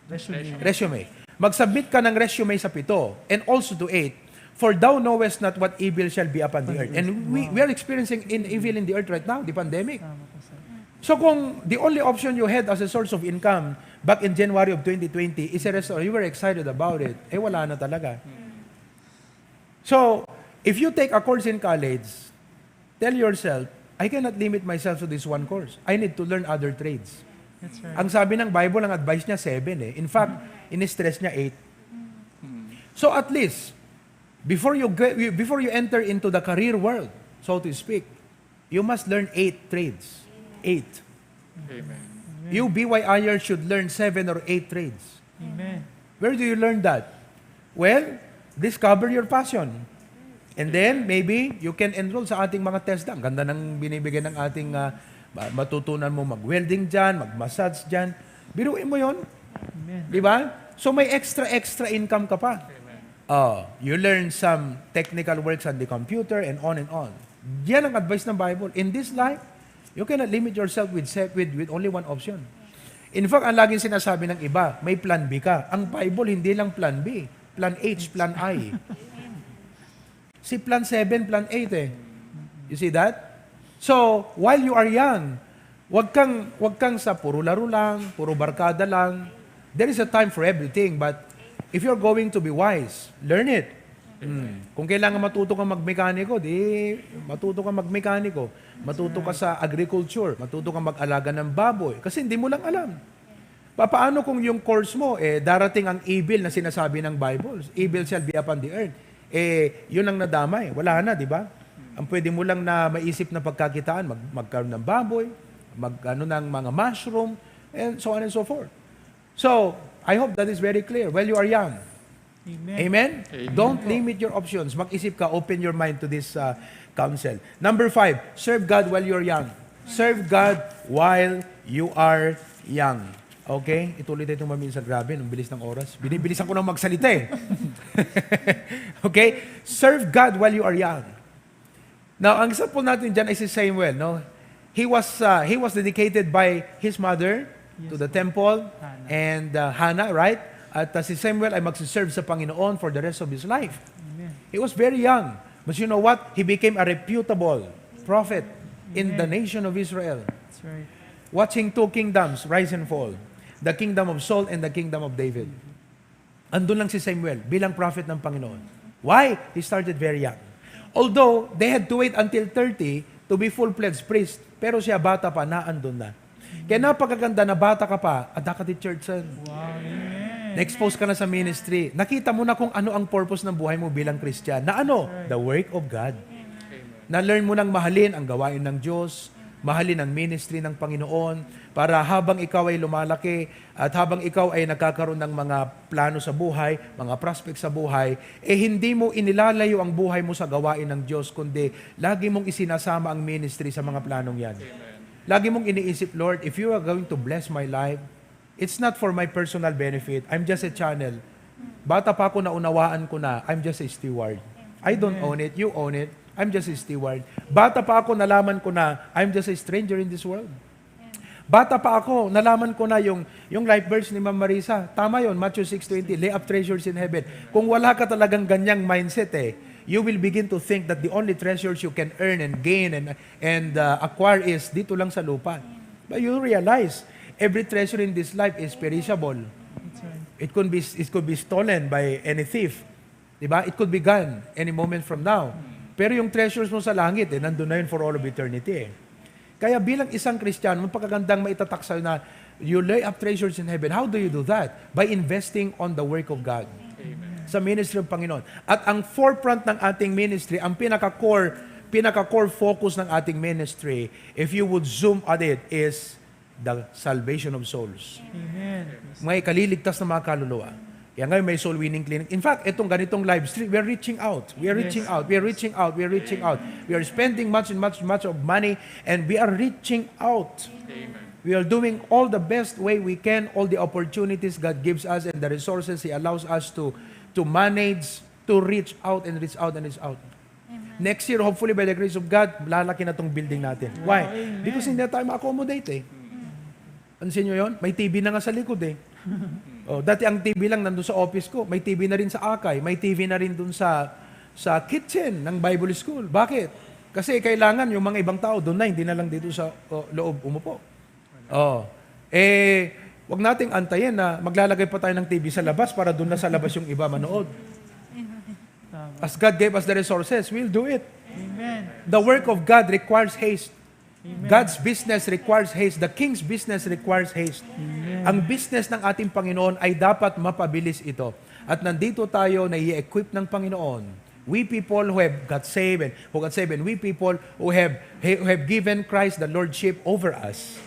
Resume. Resume. Magsubmit ka ng resume sa pito, and also to eight. For thou knowest not what evil shall be upon the earth. And we, we are experiencing in evil in the earth right now, the pandemic. Tama po, sir. So kung the only option you had as a source of income back in January of twenty twenty is a restaurant, you were excited about it, eh wala na talaga. So, if you take a course in college, tell yourself, I cannot limit myself to this one course. I need to learn other trades. That's right. Ang sabi ng Bible, ang advice niya, seven eh. In fact, in-stress niya, eight. So at least, before you, get, before you enter into the career world, so to speak, you must learn eight trades. Eight. Amen. You B Y Iers should learn seven or eight trades. Amen. Where do you learn that? Well, discover your passion. And then, maybe, you can enroll sa ating mga TESDA. Ang ganda ng binibigay ng ating ah, ma- matutunan mo mag-welding dyan, mag-massage dyan. Biruin mo yon, Amen. di ba? So may extra, extra income ka pa. Oh, you learn some technical works on the computer and on and on. Yan ang advice ng Bible. In this life, you cannot limit yourself with, se- with, with only one option. In fact, ang laging sinasabi ng iba, may plan B ka. Ang Bible, hindi lang plan B. Plan H, plan I. Si plan seven, plan eight eh. You see that? So, while you are young, wag kang, wag kang sa puro laro lang, puro barkada lang. There is a time for everything, but if you're going to be wise, learn it. Mm. Kung kailangan matuto kang magmekaniko, di matuto kang magmekaniko. Matuto ka sa agriculture, matuto kang mag-alaga ng baboy. Kasi hindi mo lang alam. Papaano kung yung course mo, eh, darating ang evil na sinasabi ng Bible? "Evil shall be upon the earth." Eh, yun ang nadamay. Wala na, di ba? Ang pwede mo lang na maisip na pagkakitaan, mag, magkaroon ng baboy, mag, ano, ng mga mushroom, and so on and so forth. So, I hope that is very clear while you are young. Amen. Amen? Amen. Don't limit your options. Mag-isip ka, open your mind to this uh, counsel. Number five, serve God while you're young. Serve God while you are young. Okay? Ituloy tayo itong maminsan. Grabe, ang bilis ng oras. Binibilisan ko nang magsalita eh. Okay? Serve God while you are young. Now, ang example natin dyan ay si Samuel, no? He was, uh, he was dedicated by his mother to the temple and uh, Hannah, right? At uh, si Samuel ay magsiserve sa Panginoon for the rest of his life. Amen. He was very young. But you know what? He became a reputable prophet in the nation of Israel. That's right. Watching two kingdoms rise and fall. The kingdom of Saul and the kingdom of David. Andun lang si Samuel bilang prophet ng Panginoon. Why? He started very young. Although, they had to wait until thirty to be full-fledged priest. Pero siya, bata pa, naandun na. Kaya napakaganda na bata ka pa, adda ka ti church. Wow. Amen. Na-expose ka na sa ministry. Nakita mo na kung ano ang purpose ng buhay mo bilang Christian. Na ano? The work of God. Na-learn mo nang mahalin ang gawain ng Diyos, mahalin ang ministry ng Panginoon, para habang ikaw ay lumalaki at habang ikaw ay nagkakaroon ng mga plano sa buhay, mga prospect sa buhay, eh hindi mo inilalayo ang buhay mo sa gawain ng Diyos, kundi lagi mong isinasama ang ministry sa mga planong yan. Lagi mong iniisip, "Lord, if you are going to bless my life, it's not for my personal benefit. I'm just a channel." Bata pa ako, naunawaan ko na, "I'm just a steward. I don't own it, you own it. I'm just a steward." Bata pa ako, nalaman ko na, "I'm just a stranger in this world." Bata pa ako, nalaman ko na yung, yung life verse ni Ma'am Marisa. Tama yon, Matthew six twenty, "Lay up treasures in heaven." Kung wala ka talagang ganyang mindset eh, you will begin to think that the only treasures you can earn and gain and, and uh, acquire is dito lang sa lupa. But you realize, every treasure in this life is perishable. That's right. It could be, it could be stolen by any thief. Di ba? It could be gone any moment from now. Pero yung treasures mo sa langit, eh, nandun na yun for all of eternity. Eh. Kaya bilang isang Kristiyano, mapagagandang maitatak sa'yo na you lay up treasures in heaven. How do you do that? By investing on the work of God. Sa ministry ng Panginoon. At ang forefront ng ating ministry, ang pinaka-core, pinaka-core focus ng ating ministry, if you would zoom at it, is the salvation of souls. Amen. May kaliligtas ng mga kaluluwa. Kaya ngayon may soul winning clinic. In fact, itong ganitong live stream, we are reaching out. We are reaching out. We are reaching out. We are reaching out. We are spending much and much, much of money, and we are reaching out. We are doing all the best way we can, all the opportunities God gives us and the resources He allows us to to manage, to reach out and reach out and reach out. Next year, hopefully by the grace of God, lalaki na tong building natin. Why? Because hindi na tayo ma-accommodate eh. Pansin nyo yun? May T V na nga sa likod eh. Oh, dati ang T V lang nandun sa office ko, may T V na rin sa Akay, may T V na rin dun sa sa kitchen ng Bible school. Bakit? Kasi kailangan yung mga ibang tao doon na, hindi na lang dito sa oh, loob umupo. Oh. Eh, wag nating antayin na maglalagay pa tayo ng T V sa labas para doon na sa labas yung iba manood. As God gave us the resources, we'll do it. Amen. The work of God requires haste. God's business requires haste. The king's business requires haste. Ang business ng ating Panginoon ay dapat mapabilis ito. At nandito tayo na i-equip ng Panginoon. We people who have got saved and who got saved, and we people who have, who have given Christ the lordship over us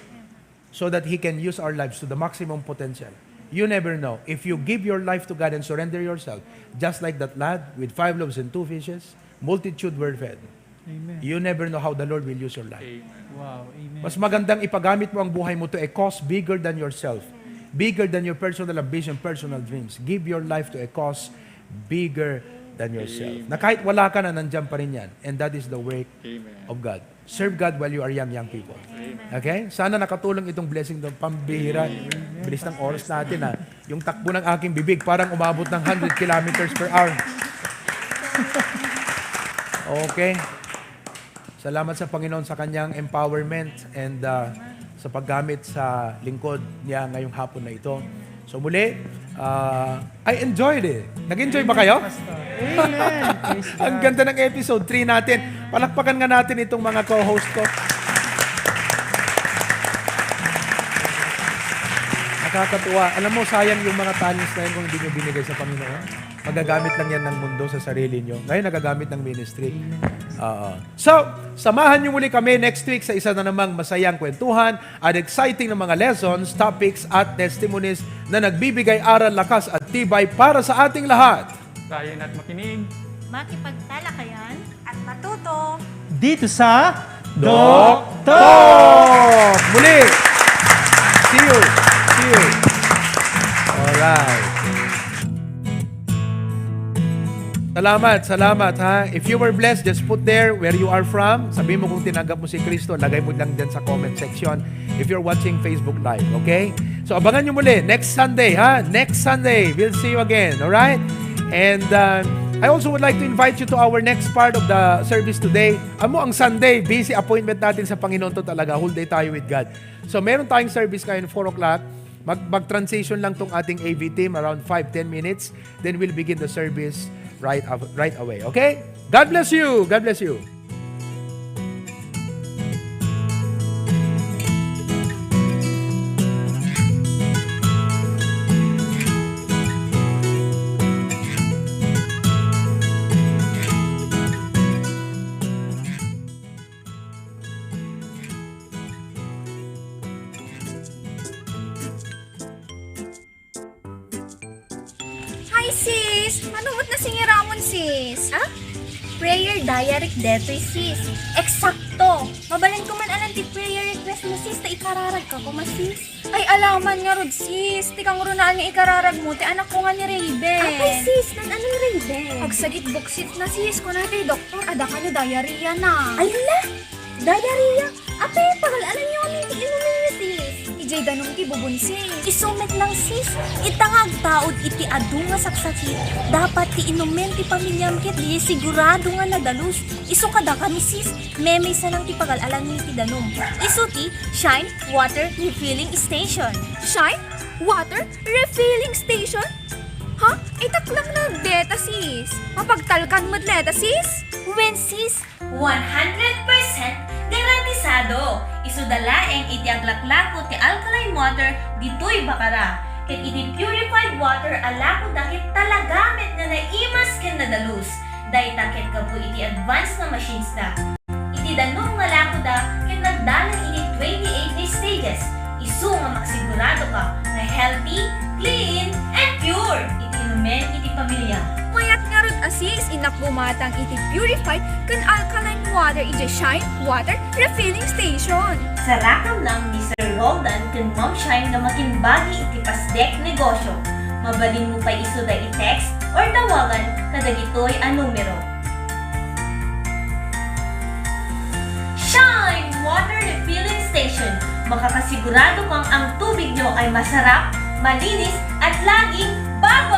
so that He can use our lives to the maximum potential. You never know. If you give your life to God and surrender yourself, just like that lad with five loaves and two fishes, multitude were fed. Amen. You never know how the Lord will use your life. Amen. Wow, amen. Mas magandang ipagamit mo ang buhay mo to a cause bigger than yourself, bigger than your personal ambition, personal dreams. Give your life to a cause bigger than yourself. Amen. Na kahit wala ka na, nandyan pa rin yan. And that is the work Amen. of God. Serve God while you are young, young people. Amen. Okay? Sana nakatulong itong blessing ng pambihira. Amen. Bilis ng oras natin, ha. Yung takbo ng aking bibig, parang umabot ng hundred kilometers per hour. Okay. Salamat sa Panginoon sa kanyang empowerment and, uh, sa paggamit sa lingkod niya ngayong hapon na ito. So muli, uh, I enjoyed it. Nag-enjoy ba kayo? Pastor. Amen. Praise God. Ang ganda ng episode three natin. Palakpakan nga natin itong mga co-host ko. Nakakatuwa. Alam mo, sayang yung mga talents na yun kung hindi nyo binigay sa Panginoon. Magagamit lang yan ng mundo sa sarili nyo. Ngayon, nagagamit ng ministry. Oo. So, samahan nyo muli kami next week sa isa na namang masayang kwentuhan at exciting na mga lessons, topics, at testimonies na nagbibigay aral, lakas, at tibay para sa ating lahat. Tayo na't makinig. Makipagtalakayan. At matuto. Dito sa Doc Talk! Muli! See you! See you! Alright. Salamat, salamat ha. If you were blessed, just put there where you are from. Sabi mo kung tinanggap mo si Kristo, lagay mo lang dyan sa comment section if you're watching Facebook Live, okay? So abangan nyo muli next Sunday ha. Next Sunday, we'll see you again, alright? And uh, I also would like to invite you to our next part of the service today. Amo ang Sunday, busy appointment natin sa Panginoon to talaga. Whole day tayo with God. So meron tayong service ngayon, four o'clock. Mag- mag-transition lang tong ating A V team around five ten minutes. Then we'll begin the service right, av- right away. Okay? God bless you! God bless you! Hi, sis! Ano met nasingiramon, sis? Ah? Prayer diary detoy, sis. Eksakto! Mabalin ko man alan ti prayer request mo, sis, ta ikararag ka koma, sis. Ay, alaman ngarud, sis. Ti kangrunaan nga ikararag mo, ti anak ko nga ni Raven. Apay, sis, naan-ano ni Raven? Agsagit buksit na, sis. Kuna ti doktor, adda kano diarrhea na. Ay, la! Diarrhea? Apay, pagal-alan nyo amin ti inumin nyo, sis. Ijay danum ti bubon, sis. Isu met lang, sis. Ita nga agtaud iti adu nga saksakit, dapat ti inumen ti pamiliam ket di sigurado nga nadalus. Isu kadakami, sis, memaysa lang ti pagal-alanmi ti danum. Isu ti Shine Water Refilling Station. Shine Water Refilling Station? Ha? Itak lang na deta, sis. Mapagtalkan met deta, sis? Wen, sis, one hundred percent garantisado. Isuda laeng iti aglaklako ti alkaline water ditoy Bacara. Ket iti purified water a lakoda ket talaga met nga naimas ken nadalus. Dayta ket gapu iti advance nga machines da. Iti danum nga lakoda ket nagdalan iti twenty-eight stages. Isu nga maksigurado ka nga healthy, clean, and pure iti inumen iti pamilya. Mayat ngarud a, sis, innak bumatang iti purified ken alkaline water iti Shine Water Refilling Station. Sarakam lang ni Sir Roldan ken Ma'am Shine nga makimbagi iti pasdek negosyo. Mabalinmo pay isuda i-text or tawagan kadagitoy a numero. Shine Water Refilling Station. Makakasigurado kang ang tubig nyo ay masarap, malinis, at laging bago!